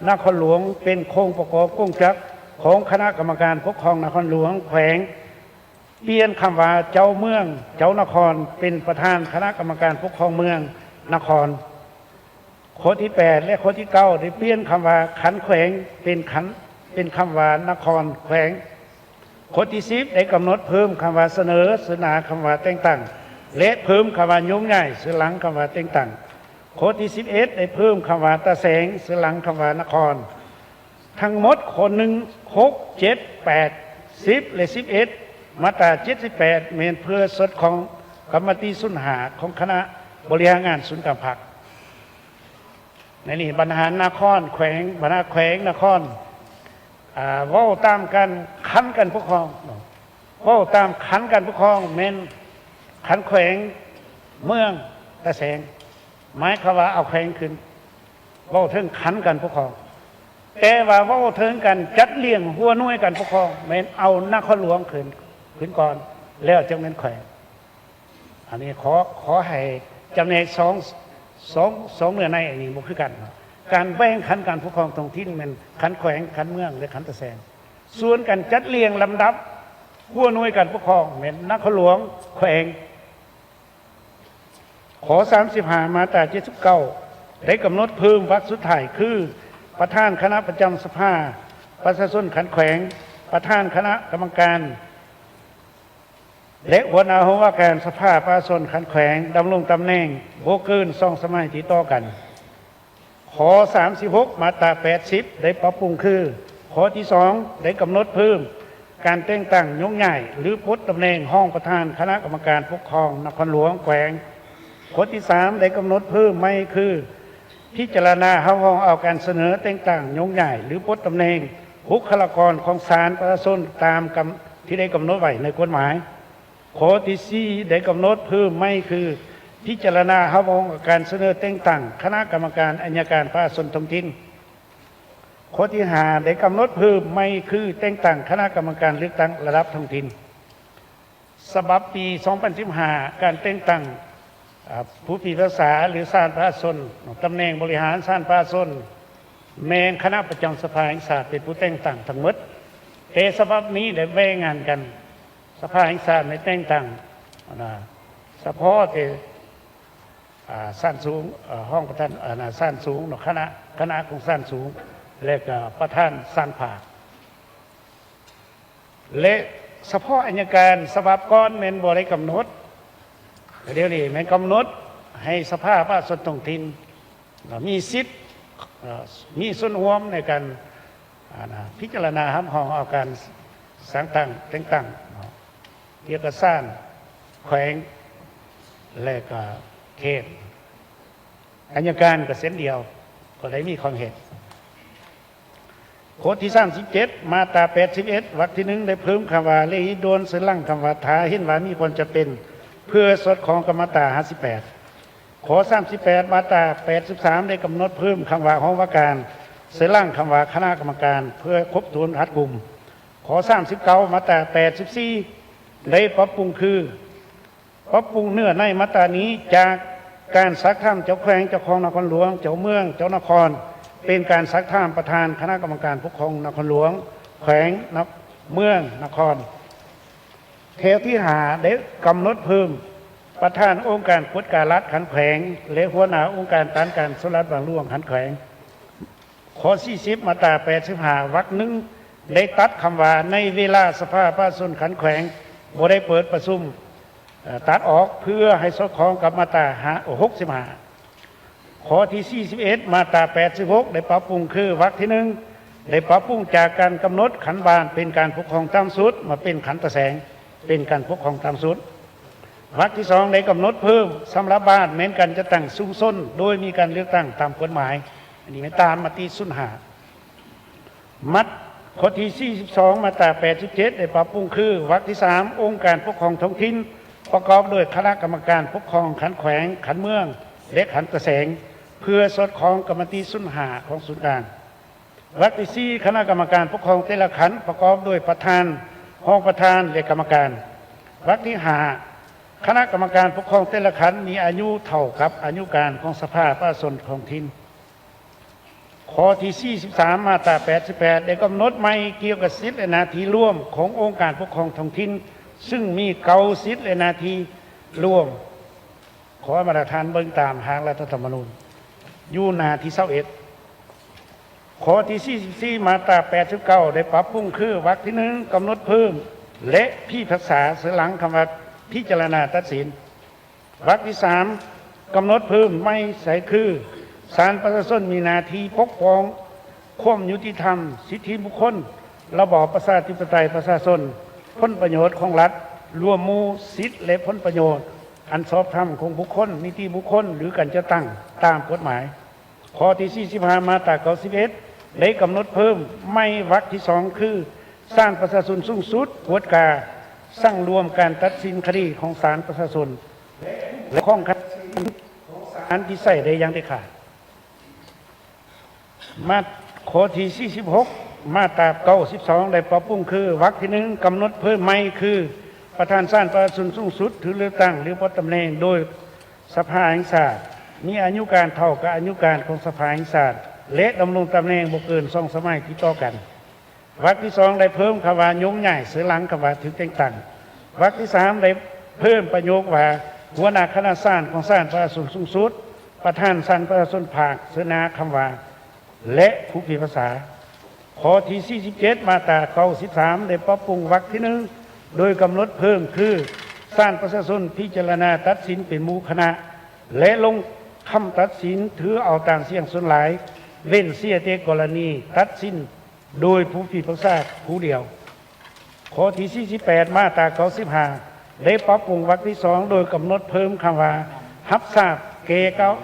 ນະຄອນຫຼວງ ເປັນໂຄງປະກອບກົງຈັກຂອງຄະນະກຳມະການປົກຄອງນະຄອນຫຼວງແຂວງ. ປ່ຽນຄຳວ່າ ເຈົ້າເມືອງເຈົ້ານະຄອນ ເປັນປະທານຄະນະກຳມະການປົກຄອງເມືອງນະຄອນ. ຂໍ້ທີແປດ ແລະ ຂໍ້ທີເກົ້າ ໄດ້ປ່ຽນຄຳວ່າ ຄັນແຂວງ ເປັນຄັນ ເປັນຄຳວ່າ ນະຄອນແຂວງ. ຂໍ້ທີສິບ ໄດ້ກຳນົດເພີ່ມຄຳວ່າ ສະເໜີ ໃສ່ໜ້າຄຳວ່າ ແຕ່ງຕັ້ງ ແລະ ເພີ່ມຄຳວ່າ ໂຍກຍ້າຍ ໃສ່ຫຼັງຄຳວ່າ ແຕ່ງຕັ້ງ. ຂໍ້ທີສິບເອັດ ໄດ້ເພີ່ມຄຳວ່າ ຕາແສງ ໃສ່ຫຼັງຄຳວ່າ ນະຄອນ. ທັງໝົດ ຂໍ້ໜຶ່ງ ຫົກ ເຈັດ ແປດ ສິບ ແລະ ສິບເອັດ ມາດຕາເຈັດສິບແປດ ແມ່ນເພື່ອສົດຂອງກຳມະຕິສູນຫ້າຂອງຄະນະບໍລິຫານງານສູນກາງພັກ. ໃນນີ້ບັນຫານນະຄອນແຂວງ ບັນຫາແຂວງນະຄອນ ອາ ເວົ້າຕາມການ ຂັ້ນການປົກຄອງເນາະ ເວົ້າຕາມຂັ້ນການປົກຄອງ ແມ່ນຂັ້ນແຂວງ ເມືອງ ຕາແສງ ໝາຍຄວາມວ່າເອົາແຂວງຂຶ້ນ ເວົ້າເຖິງຂັ້ນການປົກຄອງ. ແຕ່ວ່າເວົ້າເຖິງການຈັດລຽງຫົວໜ່ວຍການປົກຄອງ ແມ່ນເອົານະຄອນຫຼວງຂຶ້ນ ຂຶ້ນກ່ອນ ແລ້ວຈຶ່ງແມ່ນແຂວງ. ອັນນີ້ຂໍ ຂໍໃຫ້ຈຳແນກສອງ ສອງ ສອງເນື້ອໃນອັນນີ້ບໍ່ຄືກັນເນາະ. ການແບ່ງຂັ້ນການປົກຄອງທ້ອງຖິ່ນແມ່ນຂັ້ນແຂວງ, ຂັ້ນເມືອງ ແລະ ຂັ້ນຕາແສງ. ສ່ວນການຈັດລຽງລຳດັບຫົວໜ່ວຍການປົກຄອງແມ່ນນະຄອນຫຼວງ, ແຂວງ. ຂໍ້ສາມສິບຫ້າ ມາດຕາເຈັດສິບເກົ້າ ໄດ້ກຳນົດເພີ່ມວັກສຸດທ້າຍຄື ປະທານຄະນະປະຈຳສະພາປະຊາຊົນຂັ້ນແຂວງ, ປະທານຄະນະກຳມະການ ແລະ ຫົວໜ້າຫ້ອງວ່າການສະພາປະຊາຊົນຂັ້ນແຂວງ ດຳລົງຕຳແໜ່ງບໍ່ເກີນສອງສະໄໝຕິດຕໍ່ກັນ. ຂໍ້ສາມສິບຫົກ ມາດຕາແປດສິບ ໄດ້ປັບປຸງຄື ຂໍ້ທີສອງ ໄດ້ກຳນົດເພີ່ມການແຕ່ງຕັ້ງໂຍກຍ້າຍ ຫຼື ປົດຕຳແໜ່ງຮອງປະທານຄະນະກຳມະການປົກຄອງນະຄອນຫຼວງ, ແຂວງ. ຂໍ້ທີສາມ ໄດ້ກຳນົດເພີ່ມໃໝ່ຄື ພິຈາລະນາຮັບຮອງເອົາການສະເໜີແຕ່ງຕັ້ງໂຍກຍ້າຍ ຫຼື ປົດຕຳແໜ່ງບຸກຄະລາກອນຂອງສານປະຊາຊົນຕາມກຳ ທີ່ໄດ້ກຳນົດໄວ້ໃນກົດໝາຍ. ຂໍ້ທີສີ່ ໄດ້ກຳນົດເພີ່ມໃໝ່ຄື ພິຈາລະນາຮັບຮອງການສະເໜີແຕ່ງຕັ້ງຄະນະກຳມະການໄອຍະການປະຊາຊົນທ້ອງຖິ່ນ. ຂໍ້ທີຫ້າ ໄດ້ກຳນົດເພີ່ມໃໝ່ຄື ແຕ່ງຕັ້ງຄະນະກຳມະການເລືອກຕັ້ງລະດັບທ້ອງຖິ່ນ. ສະບັບປີສອງພັນສິບຫ້າ ການແຕ່ງຕັ້ງ ອາ ຜູ້ພິພາກສາ ຫຼື ສານປະຊາຊົນ, ຕຳແໜ່ງບໍລິຫານສານປະຊາຊົນ ແມ່ນຄະນະປະຈຳສະພາແຫ່ງຊາດເປັນຜູ້ແຕ່ງຕັ້ງທັງໝົດ, ແຕ່ສະບັບນີ້ໄດ້ແບ່ງງານກັນ, ສະພາແຫ່ງຊາດໄດ້ແຕ່ງຕັ້ງ ອັນນາ ສະເພາະແຕ່ ອາ ຊັ້ນສູງ, ເອີ ຮອງປະທານ ອັນນາ ຊັ້ນສູງເນາະ, ຄະນະ ຄະນະຂອງຊັ້ນສູງ ແລະ ກໍປະທານຊັ້ນພາກ. ແລະ ສະເພາະໄອຍະການສະບັບກ່ອນແມ່ນບໍ່ໄດ້ກຳນົດ, ດຽວນີ້ແມ່ນກຳນົດໃຫ້ສະພາປະຊາຊົນທ້ອງຖິ່ນມີສິດ, ເອີ ມີສ່ວນຮ່ວມໃນການ ອັນນາ ພິຈາລະນາຮັບຮອງເອົາການສ້າງຕັ້ງແຕ່ງຕັ້ງເນາະ ເອກກະສານແຂວງ ແລະ ກະເຂດ. ໄອຍະການກໍເຊັ່ນດຽວ ກໍໄດ້ມີຄວາມເຫັນ. ຂໍ້ທີສາມສິບເຈັດ ມາດຕາແປດສິບເອັດ ວັກທີໜຶ່ງ ໄດ້ເພີ່ມຄຳວ່າ ແລະ ຮີດດ່ວນ ໃສ່ຫຼັງຄຳວ່າ ຖ້າເຫັນວ່າມີຄວາມຈຳເປັນ ເພື່ອສອດຄ່ອງກັບມາດຕາຫ້າສິບແປດ. ຂໍ້ສາມສິບແປດ ມາດຕາແປດສິບສາມ ໄດ້ກຳນົດເພີ່ມຄຳວ່າ ຫ້ອງວ່າການ ໃສ່ຫຼັງຄຳວ່າ ຄະນະກຳມະການ ເພື່ອຄົບຖ້ວນຮັດກຸມ. ຂໍ້ສາມສິບເກົ້າ ມາດຕາແປດສິບສີ່ ໄດ້ປັບປຸງຄື ປັບປຸງເນື້ອໃນມາດຕານີ້ ຈາກການຊັກຖາມເຈົ້າແຂວງ, ເຈົ້າຄອງນະຄອນຫຼວງ, ເຈົ້າເມືອງ, ເຈົ້ານະຄອນ ເປັນການຊັກຖາມປະທານຄະນະກຳມະການປົກຄອງນະຄອນຫຼວງ, ແຂວງ, ນະ ເມືອງ, ນະຄອນ. ແຖວທີຫ້າ ໄດ້ກຳນົດເພີ່ມປະທານອົງການກວດກາລັດຂັ້ນແຂວງ ແລະ ຫົວໜ້າອົງການຕ້ານການສໍ້ລາດບັງຫຼວງຂັ້ນແຂວງ. ຂໍ້ສີ່ສິບ ມາດຕາແປດສິບຫ້າ ວັກໜຶ່ງ ໄດ້ຕັດຄຳວ່າ ໃນເວລາສະພາປະຊາຊົນຂັ້ນແຂວງບໍ່ໄດ້ເປີດປະຊຸມ ເອີ ຕັດອອກເພື່ອໃຫ້ສອດຄ່ອງກັບມາດຕາຫ້າ ຫົກສິບຫ້າ. ຂໍ້ທີສີ່ສິບເອັດ ມາດຕາແປດສິບຫົກ ໄດ້ປັບປຸງຄື ວັກທີໜຶ່ງ ໄດ້ປັບປຸງຈາກການກຳນົດຂັ້ນບ້ານເປັນການປົກຄອງຕ່ຳສຸດ ມາເປັນຂັ້ນຕາແສງເປັນການປົກຄອງຕ່ຳສຸດ. ວັກທີສອງ ໄດ້ກຳນົດເພີ່ມ ສຳລັບບ້ານແມ່ນການຈັດຕັ້ງຊຸມຊົນ ໂດຍມີການເລືອກຕັ້ງຕາມກົດໝາຍ. ອັນນີ້ແມ່ນຕາມມະຕິສູນຫ້າ. ມາດ ຂໍ້ທີສີ່ສິບສອງ ມາດຕາແປດສິບເຈັດ ໄດ້ປັບປຸງຄື ວັກທີສາມ ອົງການປົກຄອງທ້ອງຖິ່ນ ປະກອບດ້ວຍຄະນະກຳມະການປົກຄອງຂັ້ນແຂວງ, ຂັ້ນເມືອງ ແລະ ຂັ້ນຕາແສງ ເພື່ອສອດຄ່ອງກັບມະຕິສູນຫ້າຂອງສູນກາງ. ວັກທີສີ່ ຄະນະກຳມະການປົກຄອງແຕ່ລະຂັ້ນ ປະກອບດ້ວຍປະທານ, ຮອງປະທານ ແລະ ກຳມະການ. ວັກທີຫ້າ ຄະນະກຳມະການປົກຄອງແຕ່ລະຂັ້ນ ມີອາຍຸເທົ່າກັບອາຍຸການຂອງສະພາປະຊາຊົນທ້ອງຖິ່ນ. ຂໍ້ທີສີ່ສິບສາມ ມາດຕາແປດສິບແປດ ໄດ້ກຳນົດໃໝ່ກ່ຽວກັບສິດ ແລະ ໜ້າທີ່ລວມຂອງອົງການປົກຄອງທ້ອງຖິ່ນ ຊຶ່ງມີເກົ້າສິດ ແລະ ໜ້າທີ່ລວມ. ຂໍໃຫ້ບັນດາທ່ານເບິ່ງຕາມຮ່າງລັດຖະທຳມະນູນ ຢູ່ໜ້າທີຊາວເອັດ. ຂໍ້ທີສີ່ສິບສີ່ ມາດຕາແປດສິບເກົ້າ ໄດ້ປັບປຸງຄື ວັກທີໜຶ່ງ ກຳນົດເພີ່ມ ແລະ ພິພາກສາ ໃສ່ຫຼັງຄຳວ່າ ພິຈາລະນາຕັດສິນ. ວັກທີສາມ ກຳນົດເພີ່ມໃໝ່ໃສ່ຄື ສານປະຊາຊົນມີໜ້າທີ່ປົກປ້ອງຄວາມຍຸຕິທຳ, ສິດທິບຸກຄົນ, ລະບອບປະຊາທິປະໄຕປະຊາຊົນ, ຜົນປະໂຫຍດຂອງລັດ ລວມໝູ່ສິດ ແລະ ຜົນປະໂຫຍດອັນຊອບທຳຂອງບຸກຄົນ, ນິຕິບຸກຄົນ ຫຼື ການຈັດຕັ້ງຕາມກົດໝາຍ. ຂໍ້ທີສີ່ສິບຫ້າ ມາດຕາເກົ້າສິບເອັດ ໄດ້ກຳນົດເພີ່ມໃໝ່ວັກທີສອງ ຄື ສານປະຊາຊົນສູງສຸດກວດກາ, ສັງລວມການຕັດສິນຄະດີຂອງສານປະຊາຊົນ ແລະ ຂອງຄະດີຂອງສານທີ່ໃຊ້ໄດ້ຢ່າງເດັດຂາດ. ມາດ ຂໍ້ທີສີ່ສິບຫົກ ມາດຕາເກົ້າສິບສອງ ໄດ້ປັບປຸງຄື ວັກທີໜຶ່ງ ກຳນົດເພີ່ມໃໝ່ຄື ປະທານສານປະຊາຊົນສູງສຸດຖືກເລືອກຕັ້ງ ຫຼື ປົດຕຳແໜ່ງໂດຍສະພາແຫ່ງຊາດ ມີອາຍຸການເທົ່າກັບອາຍຸການຂອງສະພາແຫ່ງຊາດ ແລະ ດຳລົງຕຳແໜ່ງບໍ່ເກີນສອງສະໄໝຕິດຕໍ່ກັນ. ວັກທີສອງ ໄດ້ເພີ່ມຄຳວ່າ ໂຍກຍ້າຍ ເສີນຫຼັງຄຳວ່າ ຖືກແຕ່ງຕັ້ງ. ວັກທີສາມ ໄດ້ເພີ່ມປະໂຫຍກວ່າ ຫົວໜ້າຄະນະສານຂອງສານປະຊາຊົນສູງສຸດ, ປະທານສານປະຊາຊົນພາກ ເສີນໜ້າຄຳວ່າ ແລະ ຜູ້ພິພາກສາ. ຂໍ້ທີສີ່ສິບເຈັດ ມາດຕາເກົ້າສິບສາມ ໄດ້ປັບປຸງວັກທີໜຶ່ງ ໂດຍກຳນົດເພີ່ມຄື ສານປະຊາຊົນພິຈາລະນາຕັດສິນເປັນໝູ່ຄະນະ ແລະ ລົງຄຳຕັດສິນຖືເອົາຕາມສຽງສ່ວນຫຼາຍ ເວັ້ນເສຍແຕ່ກໍລະນີຕັດສິນ ໂດຍຜູ້ພິພາກສາຜູ້ດຽວ. ຂໍ້ທີສີ່ສິບແປດ ມາດຕາເກົ້າສິບຫ້າ ໄດ້ປັບປຸງວັກທີສອງ ໂດຍກຳນົດເພີ່ມຄຳວ່າ ຮັບຊາບແກ່ກ່າວ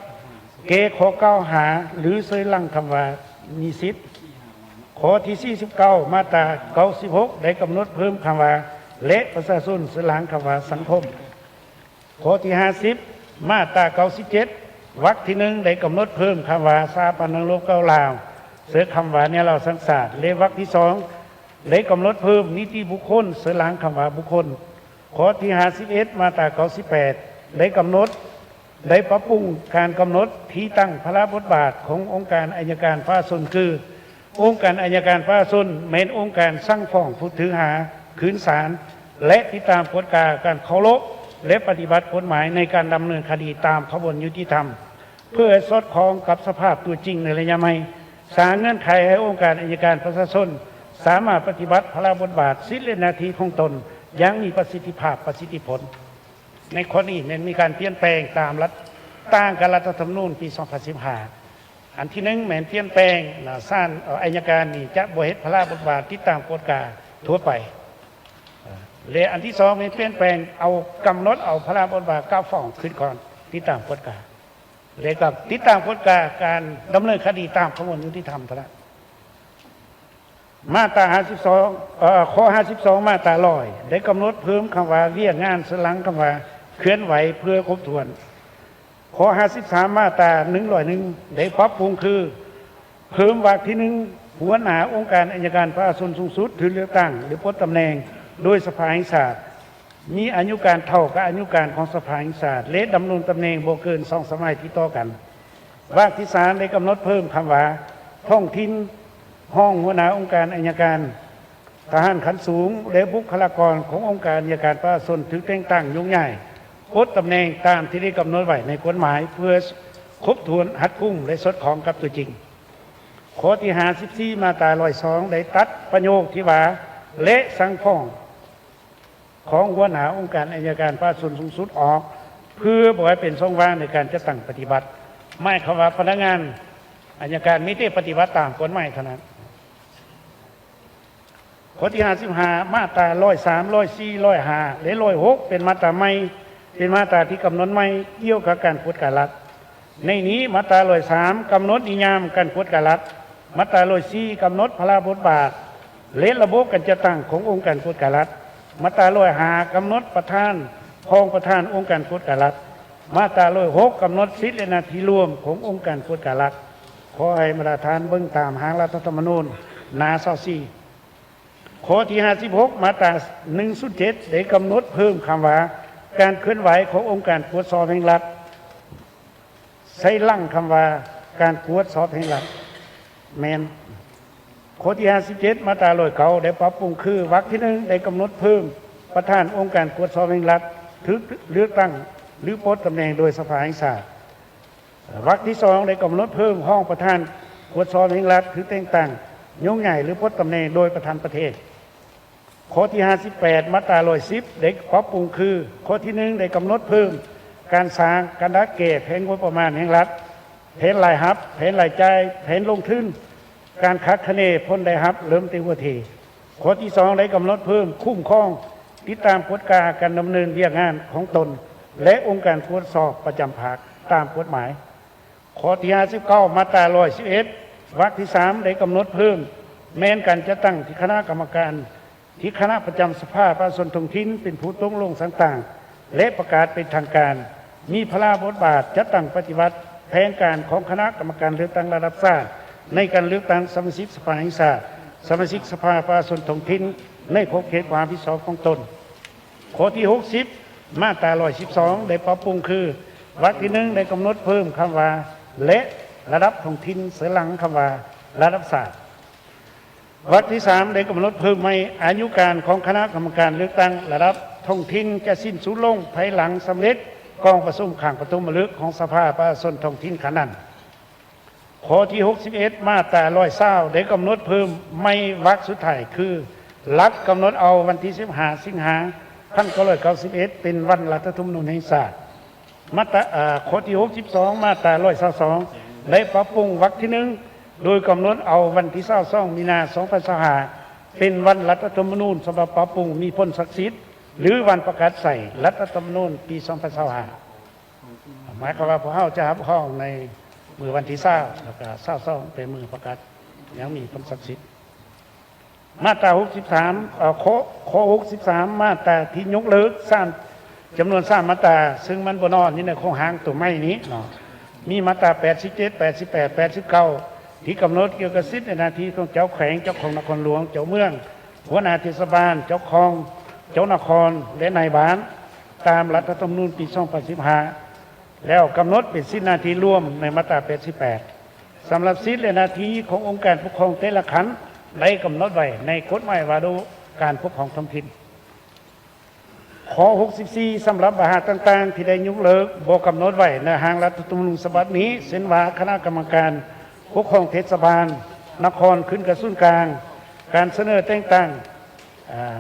ແກ່ຂໍ້ກ່າວຫາ ຫຼື ເສີນຫຼັງຄຳວ່າ ມີສິດ. ຂໍ້ທີສີ່ສິບເກົ້າ ມາດຕາເກົ້າສິບຫົກ ໄດ້ກຳນົດເພີ່ມຄຳວ່າ ແລະ ປະຊາຊົນ ເສີນຫຼັງຄຳວ່າ ສັງຄົມ. ຂໍ້ທີຫ້າສິບ ມາດຕາເກົ້າສິບເຈັດ ວັກທີໜຶ່ງ ໄດ້ກຳນົດເພີ່ມຄຳວ່າ ສະຫະພັນນັກລົບເກົ່າລາວ ເສີນຄຳວ່າ ແນວລາວສ້າງຊາດ ແລະ ວັກທີສອງ ໄດ້ກຳນົດເພີ່ມນິຕິບຸກຄົນ ເສີນຫຼັງຄຳວ່າ ບຸກຄົນ. ຂໍ້ທີຫ້າສິບເອັດ ມາດຕາເກົ້າສິບແປດ ໄດ້ກຳນົດ ໄດ້ປັບປຸງການກຳນົດທີ່ຕັ້ງພາລະບົດບາດຂອງອົງການໄອຍະການປະຊາຊົນ ຄື ອົງການໄອຍະການປະຊາຊົນແມ່ນອົງການສັ່ງຟ້ອງຜູ້ຖືກຫາຄືນສານ ແລະ ຕິດຕາມກວດກາການເຄົາລົບ ແລະ ປະຕິບັດກົດໝາຍໃນການດຳເນີນຄະດີຕາມຂະບວນຍຸຕິທຳ ເພື່ອໃຫ້ສອດຄ່ອງກັບສະພາບຕົວຈິງໃນໄລຍະໃໝ່. ສ້າງເງື່ອນໄຂໃຫ້ອົງການໄອຍະການປະຊາຊົນສາມາດປະຕິບັດພາລະບົດບາດ, ສິດ ແລະ ໜ້າທີ່ຂອງຕົນຢ່າງມີປະສິດທິພາບ, ປະສິດທິຜົນ. ໃນຂໍ້ນີ້ແມ່ນມີການປ່ຽນແປງຕາມລັດ ຕ່າງກັບລັດຖະທຳມະນູນປີສອງພັນສິບຫ້າ. ອັນທີໜຶ່ງແມ່ນປ່ຽນແປງ ສານ ເອີ ໄອຍະການນີ້ຈະບໍ່ເຮັດພາລະບົດບາດຕິດຕາມກວດກາທົ່ວໄປ ແລະ ອັນທີສອງແມ່ນປ່ຽນແປງເອົາ ກຳນົດເອົາພາລະບົດບາດກັບຟ້ອງຂຶ້ນກ່ອນ ຕິດຕາມກວດກາ ແລະ ກໍຕິດຕາມກວດກາການດຳເນີນຄະດີຕາມຂະບວນຍຸຕິທຳເທົ່ານັ້ນ. ມາດຕາຫ້າສິບສອງ ເອີ ຂໍ້ຫ້າສິບສອງ ມາດຕາຮ້ອຍ ໄດ້ກຳນົດເພີ່ມຄຳວ່າ ວຽກງານ ເສີນຫຼັງຄຳວ່າ ເຄື່ອນໄຫວ ເພື່ອຄົບຖ້ວນ. ຂໍ້ຫ້າສິບສາມ ມາດຕາໜຶ່ງຮ້ອຍໜຶ່ງ ໄດ້ປັບປຸງຄື ເພີ່ມວັກທີໜຶ່ງ ຫົວໜ້າອົງການໄອຍະການປະຊາຊົນສູງສຸດຖືກເລືອກຕັ້ງ ຫຼື ປົດຕຳແໜ່ງໂດຍສະພາແຫ່ງຊາດ ມີອາຍຸການເທົ່າກັບອາຍຸການຂອງສະພາແຫ່ງຊາດ ແລະ ດຳລົງຕຳແໜ່ງບໍ່ເກີນສອງສະໄໝຕິດຕໍ່ກັນ. ວັກທີສາມ ໄດ້ກຳນົດເພີ່ມຄຳວ່າ ທ້ອງຖິ່ນ, ຮອງຫົວໜ້າອົງການໄອຍະການ, ທະຫານຂັ້ນສູງ ແລະ ບຸກຄະລາກອນຂອງອົງການໄອຍະການປະຊາຊົນຖືກແຕ່ງຕັ້ງໂຍກຍ້າຍ ປົດຕຳແໜ່ງຕາມທີ່ໄດ້ກຳນົດໄວ້ໃນກົດໝາຍ ເພື່ອຄົບຖ້ວນ, ຮັດກຸມ ແລະ ສອດຄ່ອງກັບຕົວຈິງ. ຂໍ້ທີຫ້າສິບສີ່ ມາດຕາຮ້ອຍສອງ ໄດ້ຕັດປະໂຫຍກທີ່ວ່າ ແລະ ສັ່ງຟ້ອງ ຂອງຫົວໜ້າອົງການໄອຍະການປະຊາຊົນສູງສຸດອອກ ເພື່ອບໍ່ໃຫ້ເປັນຊ່ອງວ່າງໃນການຈັດຕັ້ງປະຕິບັດ. ໝາຍຄວາມວ່າພະນັກງານໄອຍະການມີແຕ່ປະຕິບັດຕາມກົດໝາຍເທົ່ານັ້ນ. ຂໍ້ທີຫ້າສິບຫ້າ ມາດຕາຮ້ອຍສາມ ຮ້ອຍສີ່ ຮ້ອຍຫ້າ ແລະ ຮ້ອຍຫົກ ເປັນມາດຕາໃໝ່ ເປັນມາດຕາທີ່ກຳນົດໃໝ່ກ່ຽວກັບການກວດກາລັດ. ໃນນີ້ ມາດຕາຮ້ອຍສາມ ກຳນົດນິຍາມການກວດກາລັດ, ມາດຕາຮ້ອຍສີ່ ກຳນົດພາລະບົດບາດ ແລະ ລະບົບການຈັດຕັ້ງຂອງອົງການກວດກາລັດ, ມາດຕາຮ້ອຍຫ້າ ກຳນົດປະທານ, ຮອງປະທານອົງການກວດກາລັດ, ມາດຕາຮ້ອຍຫົກ ກຳນົດສິດ ແລະ ໜ້າທີ່ລວມຂອງອົງການກວດກາລັດ. ຂໍໃຫ້ບັນດາທ່ານເບິ່ງຕາມຮ່າງລັດຖະທຳມະນູນ ໜ້າຊາວສີ່. ຂໍ້ທີຫ້າສິບຫົກ ມາດຕາໜຶ່ງສູນເຈັດ ໄດ້ກຳນົດເພີ່ມຄຳວ່າ ການເຄື່ອນໄຫວຂອງອົງການກວດສອບແຫ່ງລັດ ໃສ່ຫຼັງຄຳວ່າ ການກວດສອບແຫ່ງລັດ ແມ່ນ. ຂໍ້ທີຫ້າສິບເຈັດ ມາດຕາຮ້ອຍເກົ້າ ໄດ້ປັບປຸງຄື ວັກທີໜຶ່ງ ໄດ້ກຳນົດເພີ່ມປະທານອົງການກວດສອບແຫ່ງລັດ ຖືກເລືອກຕັ້ງ ຫຼື ປົດຕຳແໜ່ງໂດຍສະພາແຫ່ງຊາດ. ວັກທີສອງ ໄດ້ກຳນົດເພີ່ມຮອງປະທານກວດສອບແຫ່ງລັດ ຖືກແຕ່ງຕັ້ງ, ໂຍກຍ້າຍ ຫຼື ປົດຕຳແໜ່ງໂດຍປະທານປະເທດ. ຂໍ້ທີຫ້າສິບແປດ ມາດຕາຮ້ອຍສິບ ໄດ້ປັບປຸງຄື ຂໍ້ທີໜຶ່ງ ໄດ້ກຳນົດເພີ່ມການສ້າງ, ການດັດແກ້ແຜນງົບປະມານແຫ່ງລັດ, ແຜນລາຍຮັບ, ແຜນລາຍຈ່າຍ, ແຜນລົງທຶນ, ການຄາດຄະເນຜົນໄດ້ຮັບເລີ່ມແຕ່ຫົວເທ. ຂໍ້ທີສອງ ໄດ້ກຳນົດເພີ່ມຄຸ້ມຄອງ ຕິດຕາມກວດກາການດຳເນີນວຽກງານຂອງຕົນ ແລະ ອົງການກວດສອບປະຈຳພາກຕາມກົດໝາຍ. ຂໍ້ທີຫ້າສິບເກົ້າ ມາດຕາຮ້ອຍສິບເອັດ ວັກທີສາມ ໄດ້ກຳນົດເພີ່ມ ແມ່ນການຈັດຕັ້ງທີ່ຄະນະກຳມະການ ທີ່ຄະນະປະຈຳສະພາປະຊາຊົນທ້ອງຖິ່ນເປັນຜູ້ຕົກລົງສັ່ງຕັ້ງ ແລະ ປະກາດເປັນທາງການ, ມີພາລະບົດບາດຈັດຕັ້ງປະຕິບັດແຜນການຂອງຄະນະກຳມະການເລືອກຕັ້ງລະດັບຊາດ ໃນການເລືອກຕັ້ງສະມາຊິກສະພາແຫ່ງຊາດ, ສະມາຊິກສະພາປະຊາຊົນທ້ອງຖິ່ນ ໃນຂອບເຂດຄວາມຮັບຜິດຊອບຂອງຕົນ. ຂໍ້ທີຫົກສິບ ມາດຕາຮ້ອຍສິບສອງ ໄດ້ປັບປຸງຄື ວັກທີໜຶ່ງ ໄດ້ກຳນົດເພີ່ມຄຳວ່າ ແລະ ລະດັບທ້ອງຖິ່ນ ໃສ່ຫຼັງຄຳວ່າ ລະດັບຊາດ. ວັກທີສາມ ໄດ້ກຳນົດເພີ່ມໃໝ່ ອາຍຸການຂອງຄະນະກຳມະການເລືອກຕັ້ງລະດັບທ້ອງຖິ່ນຈະສິ້ນສຸດລົງພາຍຫຼັງສຳເລັດກອງປະຊຸມຄັ້ງປະຖົມມະລຶກຂອງສະພາປະຊາຊົນທ້ອງຖິ່ນຄັ້ງນັ້ນ. ຂໍ້ທີຫົກສິບເອັດ ມາດຕາຮ້ອຍຊາວ ໄດ້ກຳນົດເພີ່ມໃໝ່ວັກສຸດທ້າຍຄື ຫຼັກກຳນົດເອົາວັນທີສິບຫ້າ ສິງຫາ ພັນເກົ້າຮ້ອຍເກົ້າສິບເອັດ ເປັນວັນລັດຖະທຳມະນູນແຫ່ງຊາດ. ມາດຕາ ເອີ ຂໍ້ທີຫົກສິບສອງ ມາດຕາຮ້ອຍຊາວສອງ ໄດ້ປັບປຸງວັກທີໜຶ່ງ ໂດຍກຳນົດເອົາວັນທີຊາວສອງ ມີນາ ສອງພັນຊາວຫ້າ ເປັນວັນລັດຖະທຳມະນູນສະບັບປັບປຸງມີຜົນສັກສິດ ຫຼື ວັນປະກາດໃຊ້ລັດຖະທຳມະນູນປີສອງພັນຊາວຫ້າ. ໝາຍຄວາມວ່າພວກເຮົາຈະຮັບຮອງໃນມື້ວັນທີຊາວ ແລ້ວກະຊາວສອງ ເປັນມື້ປະກາດ ຍັງມີຜົນສັກສິດ. ມາດຕາຫົກສິບສາມ ເອີ ຂໍ້ ຂໍ້ຫົກສິບສາມ ມາດຕາທີ່ຍົກເລີກສາມ ຈຳນວນສາມມາດຕາ ເຊິ່ງມັນບໍ່ນອນຢູ່ໃນໂຄງຮ່າງຕົວໃໝ່ນີ້ເນາະ ມີມາດຕາແປດສິບເຈັດ ແປດສິບແປດ ແປດສິບເກົ້າ ທີ່ກຳນົດກ່ຽວກັບສິດ ແລະ ໜ້າທີ່ຂອງເຈົ້າແຂວງ, ເຈົ້າຄອງນະຄອນຫຼວງ, ເຈົ້າເມືອງ, ຫົວໜ້າເທດສະບານ, ເຈົ້າຄອງ, ເຈົ້ານະຄອນ ແລະ ນາຍບ້ານ ຕາມລັດຖະທຳມະນູນປີສອງພັນສິບຫ້າ ແລ້ວກຳນົດເປັນສິດໜ້າທີ່ລວມໃນມາດຕາແປດສິບແປດ. ສຳລັບສິດ ແລະ ໜ້າທີ່ຂອງອົງການປົກຄອງແຕ່ລະຂັ້ນ ໄດ້ກຳນົດໄວ້ໃນກົດໝາຍວ່າດ້ວຍການປົກຄອງທ້ອງຖິ່ນ. ຂໍ້ຫົກສິບສີ່ ສຳລັບບັນຫາຕ່າງໆທີ່ໄດ້ຍົກເລີກ ບໍ່ກຳນົດໄວ້ໃນຮ່າງລັດຖະທຳມະນູນສະບັບນີ້ ເຊັ່ນວ່າ ຄະນະກຳມະການປົກຄອງເທດສະບານນະຄອນຂຶ້ນກັບສູນກາງ, ການສະເໜີແຕ່ງຕັ້ງ ອາ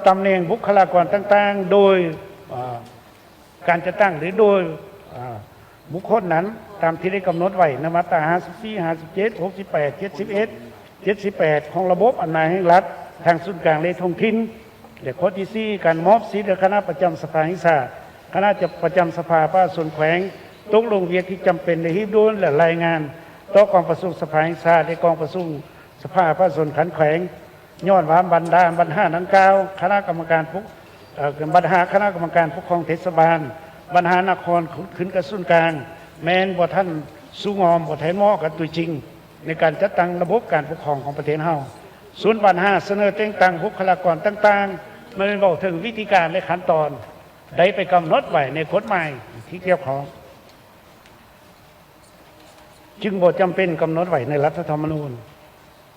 ຕຳແໜ່ງບຸກຄະລາກອນຕ່າງໆ ໂດຍ ເອີ ການຈັດຕັ້ງ ຫຼື ໂດຍ ເອີ ບຸກຄົນນັ້ນ ຕາມທີ່ໄດ້ກຳນົດໄວ້ໃນມາດຕາຫ້າສິບສີ່ ຫ້າສິບເຈັດ ຫົກສິບແປດ ເຈັດສິບເອັດ ເຈັດສິບແປດ ຂອງລະບົບອຳນາດແຫ່ງລັດ ທັງສູນກາງ ແລະ ທ້ອງຖິ່ນ. ແລະ ຂໍ້ທີສີ່ ການມອບສິດໃຫ້ຄະນະປະຈຳສະພາແຫ່ງຊາດ, ຄະນະປະຈຳສະພາປະຊາຊົນແຂວງ ຕົກລົງວຽກທີ່ຈຳເປັນ ແລະ ຮີບດ່ວນ ແລະ ລາຍງານຕໍ່ກອງປະຊຸມສະພາແຫ່ງຊາດ ແລະ ກອງປະຊຸມສະພາປະຊາຊົນຂັ້ນແຂວງ. ຍ້ອນວ່າບັນດາບັນຫາດັ່ງກ່າວ ຄະນະກຳມະການປົກ ເອີ ບັນຫາຄະນະກຳມະການປົກຄອງເທດສະບານ, ບັນຫານະຄອນຂຶ້ນກັບສູນກາງ ແມ່ນບໍ່ທັນສຸງອມ, ບໍ່ທັນເໝາະກັບຕົວຈິງໃນການຈັດຕັ້ງລະບົບການປົກຄອງຂອງປະເທດເຮົາ. ສ່ວນບັນຫາສະເໜີແຕ່ງຕັ້ງບຸກຄະລາກອນຕ່າງໆ ແມ່ນເວົ້າເຖິງວິທີການ ແລະ ຂັ້ນຕອນ ໄດ້ໄປກຳນົດໄວ້ໃນກົດໝາຍທີ່ກ່ຽວຂ້ອງ. ຈຶ່ງບໍ່ຈຳເປັນກຳນົດໄວ້ໃນລັດຖະທຳມະນູນ.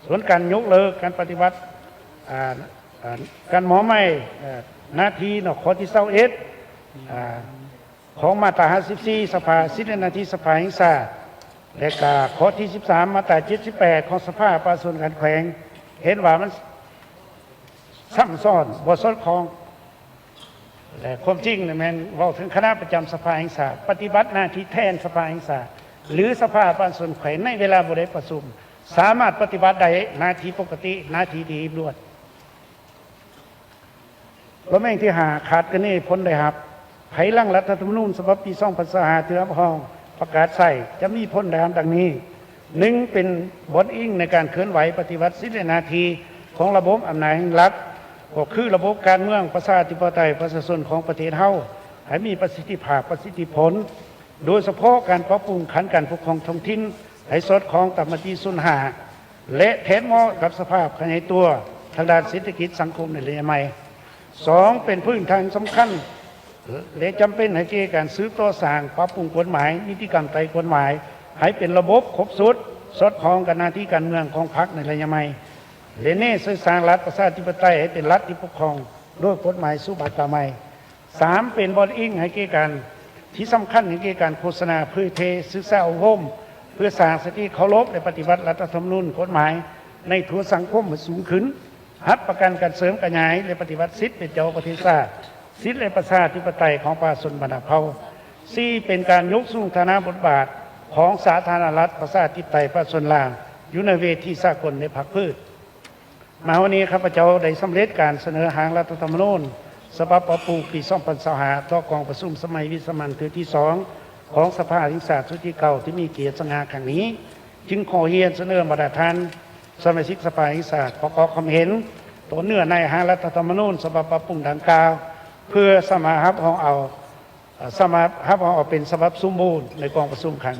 ສ່ວນການຍົກເລີກການປະຕິບັດ ອາ ອາ ການມອບໝາຍ ອາ ໜ້າທີ່ເນາະ ຂໍ້ທີຊາວເອັດ ອາ ຂອງມາດຕາຫ້າສິບສີ່ ສະພາ ສິດ ແລະ ໜ້າທີ່ສະພາແຫ່ງຊາດ ແລະ ກະຂໍ້ທີສິບສາມ ມາດຕາເຈັດສິບແປດ ຂອງສະພາປະຊາຊົນຂັ້ນແຂວງ ເຫັນວ່າມັນຊ້ຳຊ້ອນ ບໍ່ສອດຄ່ອງ. ແລະ ຄວາມຈິງນີ້ແມ່ນເວົ້າເຖິງຄະນະປະຈຳສະພາແຫ່ງຊາດ ປະຕິບັດໜ້າທີ່ແທນສະພາແຫ່ງຊາດ ຫຼື ສະພາປະຊາຊົນແຂວງ ໃນເວລາບໍ່ໄດ້ປະຊຸມ ສາມາດປະຕິບັດໄດ້ໜ້າທີ່ປົກກະຕິ ໜ້າທີ່ທີ່ຮີບດ່ວນ. ລະແມ່ງທີຫ້າ ຄາດຄະເນຜົນໄດ້ຮັບ ພາຍຫຼັງລັດຖະທຳມະນູນສະບັບປີສອງພັນຊາວຫ້າຖືກຮັບຮອງປະກາດໃຊ້ ຈະມີຜົນໄດ້ຮັບດັ່ງນີ້. ໜຶ່ງ ເປັນບ່ອນອີງໃນການເຄື່ອນໄຫວປະຕິບັດສິດ ແລະ ໜ້າທີ່ຂອງລະບົບອຳນາດແຫ່ງລັດ ກໍຄືລະບົບການເມືອງປະຊາທິປະໄຕປະຊາຊົນຂອງປະເທດເຮົາ ໃຫ້ມີປະສິດທິພາບ, ປະສິດທິຜົນ, ໂດຍສະເພາະການປັບປຸງຂັ້ນການປົກຄອງທ້ອງຖິ່ນໃຫ້ສອດຄ່ອງຕາມມະຕິສູນຫ້າ ແລະ ແທດເໝາະກັບສະພາບຂະຫຍາຍຕົວທາງດ້ານເສດຖະກິດສັງຄົມໃນໄລຍະໃໝ່. ສອງ ເປັນພື້ນຖານສຳຄັນ ແລະ ຈຳເປັນໃຫ້ແກ່ການສືບຕໍ່ສ້າງ, ປັບປຸງກົດໝາຍ, ນິຕິກຳໃຕ້ກົດໝາຍ ໃຫ້ເປັນລະບົບຄົບຊຸດ, ສອດຄ່ອງກັບໜ້າທີ່ການເມືອງຂອງພັກໃນໄລຍະໃໝ່ ແລະ ແນໃສ່ສ້າງລັດປະຊາທິປະໄຕໃຫ້ເປັນລັດທີ່ປົກຄອງໂດຍກົດໝາຍສູ່ບາດຕາໃໝ່. ສາມ ເປັນບ່ອນອີງໃຫ້ແກ່ການ ທີ່ສຳຄັນໃຫ້ແກ່ການໂຄສະນາ, ເຜີຍແຜ່, ສຶກສາອົບຮົມ ເພື່ອສ້າງສະຕິເຄົາລົບ ແລະ ປະຕິບັດລັດຖະທຳມະນູນ, ກົດໝາຍໃນທົ່ວສັງຄົມໃຫ້ສູງຂຶ້ນ. ຮັບປະກັນການເສີມຂະຫຍາຍ ແລະ ປະຕິບັດສິດເປັນເຈົ້າປະເທດຊາດ, ສິດ ແລະ ປະຊາທິປະໄຕຂອງປະຊາຊົນບັນດາເຜົ່າ. ສີ່ ເປັນການຍົກສູງຖານະບົດບາດຂອງສາທາລະນະລັດ ປະຊາທິປະໄຕ ປະຊາຊົນລາວ ຢູ່ໃນເວທີສາກົນ ແລະ ພາກພື້ນ. ມາຮອດນີ້ ຂ້າພະເຈົ້າໄດ້ສຳເລັດການສະເໜີຮ່າງລັດຖະທຳມະນູນສະບັບປັບປຸງປີສອງພັນຊາວຫ້າ ຕໍ່ກອງປະຊຸມສະໄໝວິສາມັນເທື່ອທີສອງ ຂອງສະພາແຫ່ງຊາດຊຸດທີເກົ້າ ທີ່ມີກຽດສະຫງ່າຄັ້ງນີ້ ຈຶ່ງຂໍຮຽນສະເໜີບັນດາທ່ານສະມາຊິກສະພາແຫ່ງຊາດປະກອບຄຳເຫັນຕໍ່ເນື້ອໃນຮ່າງລັດຖະທຳມະນູນສະບັບປັບປຸງດັ່ງກ່າວ ເພື່ອສາມາດຮັບຮອງເອົາ ສາມາດຮັບຮອງເອົາເປັນສະບັບສົມບູນໃນກອງປະຊຸມຄັ້ງ